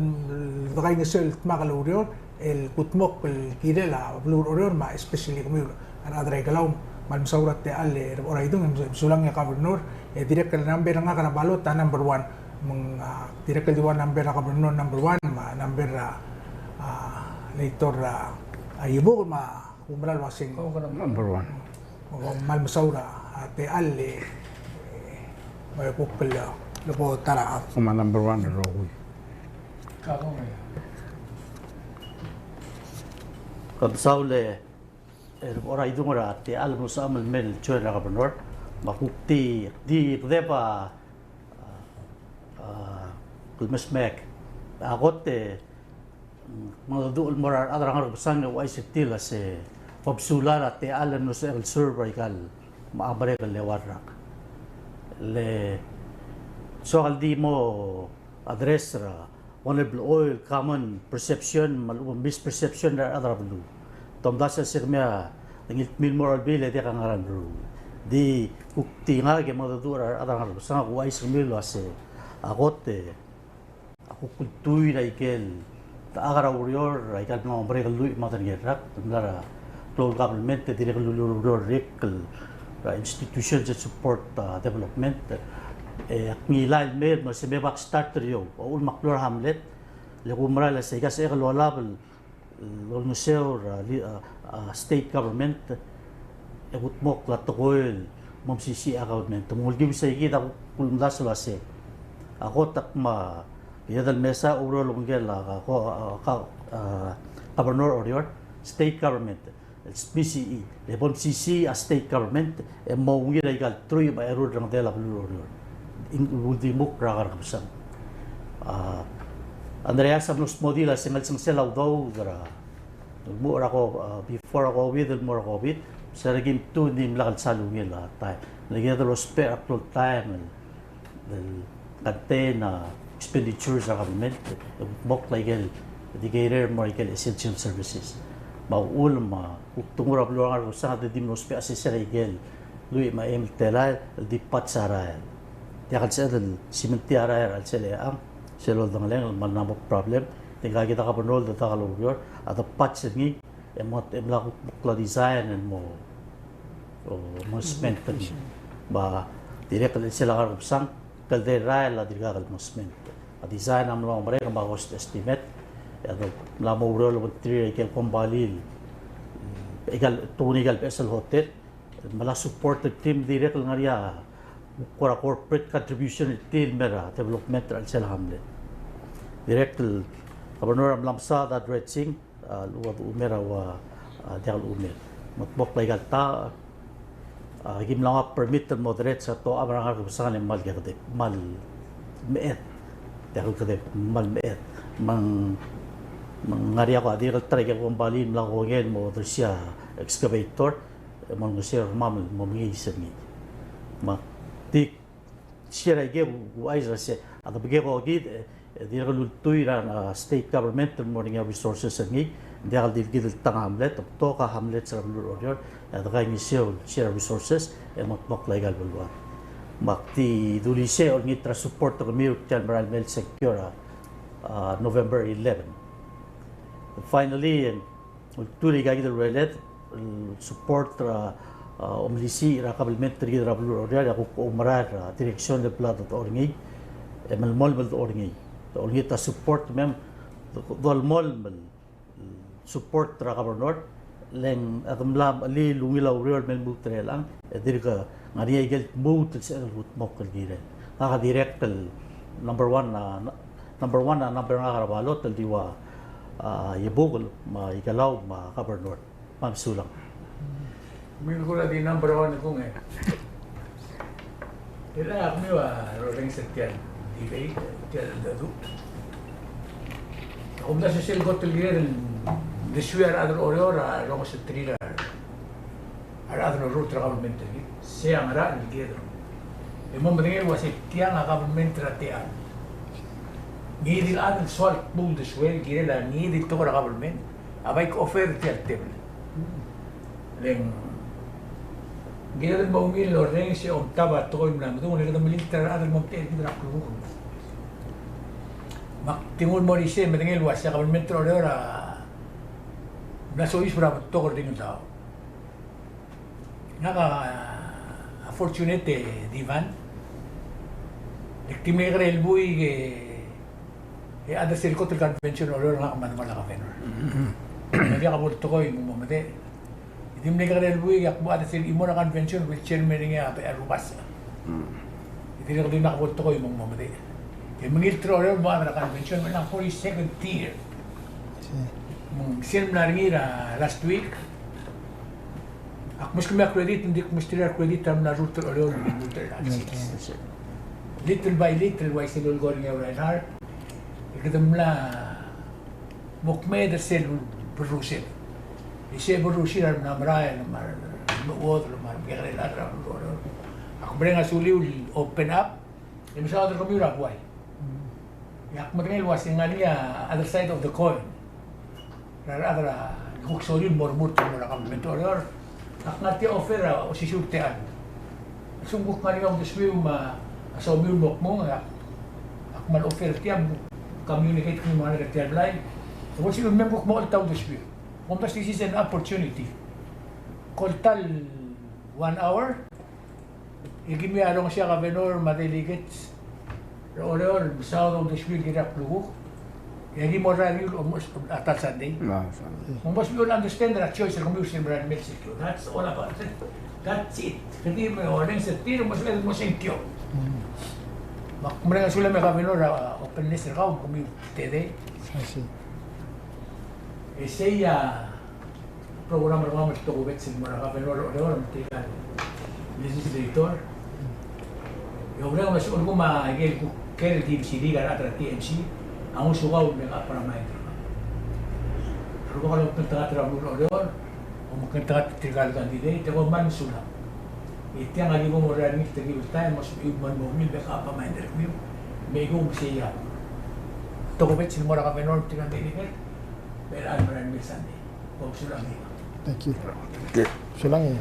dekaingeseu el dmak el oureor, el kudmokl el kirel a beluu er Oreor me a especially kemiu el rechad er a Ikelau. Me kmal mesaul er a techall er a Idung, e mesulang e Governor, e dirrek el number er ngak er a ballot a number one. Me ng, a, dirrek el di ua number er a Governor number one, me a number er a, a, Legislator er a, a, Iebukel me a kumerang el uaseng number one. Me kmal mesaul er a techall e, e, me kuk el, lebo ta er a, me a number one el rokui. Ke mesaul e, er a Idung er a techall el mlo sebecham el mei el join er a Governor, me kuk di, di kede ba, a, klemesmek. A kot e, mengedecheduch el mo er a rechad er a Ngerkebesang e ouchais er tir el se, bo msulang a techall el mlo sebechek el serve er aika el mechas el merek el eua el rak. Le soak el di mo address er a one el blechoel common perception me a lechub e misperception er a rechad er a beluu. Te omdasu el se kemiu a ngiltmiu el mo er a Olbiil e diak a ngar er a meruul. Di kuk di ngak e mengedecheduch er a rechad er a Ngerkebesang, ak ouchais er kemiu el uase a kot e a kuk ultuil er a ikel, ta er a ureor er aika el mla mo merek el lluich me a tang el rak, el mla er a klou el government e dirrek el lulul er a ureor er a ikel, er a institutions el support, a, development. E ak ngilai el mei el mo se me bak start er eou, a uchul me ak mlo er a hamlet, le kumerang el se ika sebechek el olab el olengeseu er a, a, a state government, e kudmokl a tekoi el mo mesisiich a government. Me ng ulekiu sei kid a kuk ulemdasu el uase a kot a kmo, e a di el mesa a ureor el obengkel a, a, a, a, a, governor er Oreor, state government, el mesisiich, le bo mesisiich a state government, e mo ungil aika el truich me a eru el rengedel a beluu er Oreor. Ng uldimukl er a Ngerkebesang. A, Andreas a mlo smodii el se ng chelecha el sel a udoud er a, el mo er a ko-, a, before a COVID, el mo er a COVID, se er a kim tu ng dimlak el sal ungil a taem. Le kede lousbech er a klou el taem el, el contain a expenditures er a government, e kudmokl a ikel, di kirir el mo er a ikel essential services. Me a uchul me a kuk te nguu er a beluu er a Ngerkebesang e te di mlo ousbech a sesei er a ikel lluich me a eim el telael el di patch a rael. Diak el sebeched el simentii a rael er a chelsel a eanged, sel oldengelengel me ng mla mo problem. Di ngka kid a governor el dedak el oureor, a de patch er ngii, e mo, e mla kuk mokl a design el mo, o, mo spend er ngii. Me a dirrek el chelsel a Ngerkebesang, kldei el rael a dirkak el mo spend. A design a mla mo merek me a cost estimate, e a de mla mo oureor el obengterir a ikel kombalii el, aika el, tokuni aika el beches el hotel, me a support er tir, dirrek el ngar er ngii a kora corporate contribution er tir el mei er a development er a chelsel a hamlet. Dirrek el governor a mla mesaod a dredging, a, el ua de umer a ua, a, diak el umer. Me kudmokl aika el ta, a, kim mla nguu a permit el mo dredge a tocham er a Ngerkebesang e kmal kekedeb, kmal meched. Diak el kedeb, kmal meched. Me ng, me ng ngar er ngii a ko, a dirrek el ta er a ikel kombalii el mla kongei el mo odersii a excavator, e mo olengeseu er kemam el mo mengiis er ngii. Me ak di share a ike el ouchais er a se, a debekek a okid, e, e dirrek el ultuil er a, a, state government el mo er ngii a resources er ngii, ng diak el di kid el tang a hamlet, betok a hamlet er a beluu er Oreor, e dekaingeseu el share a resources, e mengetmokl aika el beluad. Me ak di dulii sei olengit er a support er kemiu er tia el merael mei el sengkio er a, a, November eleven. Finally, e, ultuil er aika kid el urered, el support er a, a, omelisiich er a kabelment er kid er a beluu er Oreor, e a kuk oumera er a direction el bla dodechor er ngii, e melemolem el dechor er ngii. Olengit a support me mei, dolemolem el support er a governor, le ng a de mla mechelii el ungil a ureor el me lmuut er chelechang, e dirk ngar er ngii a ikel lmuut el sebechek el kudmokl el kirel. Ngak a dirrek el number one, a, number one a number ngak er a balot el di ua, a, Iebukel, me a Ikelau, me a governor. Me mesulang. Me kuk di number one kung e. Tia a kemiu a orrenges er tia el debate, tia el dedu. Ak omdasu sel kot el kirel el desuii a rechad er Oreor a rongesengeterir a rechad el orrurt er a kabelment er kid. Sei a ngerachel el kired el, e mo medengei el uasei tiang a kabelment er a techall. Ngii di el chad el soal kmo uldesuel el kirel a ngii di el tekoi er a kabelment a bai ke offer er tia el tebel. Le ng kired el mo ungil el orrenges e omtab a tekoi el mla medung, le kede melilt er a rechad el mo omtechei er kid er a klukuk. Me ak di nguu el mo er isei e medengei el uasei a kabelment er Oreor a mla soiseb er a betok el ringel daob. Ngak a, a fortunate e di Van. E ak di mle kekerei el buik e, e chad er sel kot el convention er Oreor ngak me a demal a governor. Me ng diak bo el tekoi me ng mo medechel. E di mle kekerei el buik e ak mo chad er sel chimo er a convention el chairman er ngii a Bechel Rubasech. E dirrek el di ngak bo el tekoi me ng mo medechel. E mengilt er Oreor el mo chad er a convention, me ng forty-second year. Me ng sel mla er ngii er a last week. Ak meskemiu a credit, ng di kmesterir a credit er a mla rurt er Oreor, me ng rurt er a Alsils. Little by little, uaisei el olekoi er ngii a Reinhard, e kede mla mo kmeed er sel berrusel. Isei a berrusir a remla merael, me a remechuodel, me a remekekerei el chad er a beluu er Oreor. Ak mereng a suliu el open up, e mesaod er kemiu er a buai. E ak medengei el uasei ng ngar er ngii a other side of the coin er a rechad er a kuk sorir el mo remurt el mo er a kabelment er Oreor. Ak ngar tia el offer er a osisiu er a techall. A lsekum kuk ngar er ngii a uldesuiu me a somiu el mo kmung, e ak, ak kmal offer er tia, me communicate er kemiu me a ngalek er tia el blai. E bo lsekum me kuk mo olta uldesuiu. Kumdasu this is an opportunity. Ko el ta el one hour, e kemiu a rongesii a governor me a delegates er Oreor el mesaod a uldesuir el kirel a klukuk. E aki mo er a uriul almost a ta el Sunday. Me ng mo sebechir el understand er a choice er kemiu sel merael mei el sengkio. That's all about it. That's it. Kede mo orrenges er tir, mo sebechir el mo sengkio. Me ak mereng a sulang e governor er a openness er kau me kemiu today. E sei a program er kemam el tokubets el mo er a governor er Oreor me tirka el legislator. E oureng me a lsekum a ikel kuk ker el di mesilik a rechad er a T M C a ngosukau el mekechap er a mind er kau. A rubak el omekngeltengat er a beluu er Oreor, omekngeltengat er tirka el candidate, e kom kmal mesulang. E tiang a di bo mo er a ringel, te give time, mo sebechir el mo ungil el mekechap a mind er kemiu. Me kuk sei a tokubets el mo er a governor me tirka el delegate. Thank you. Sulang e.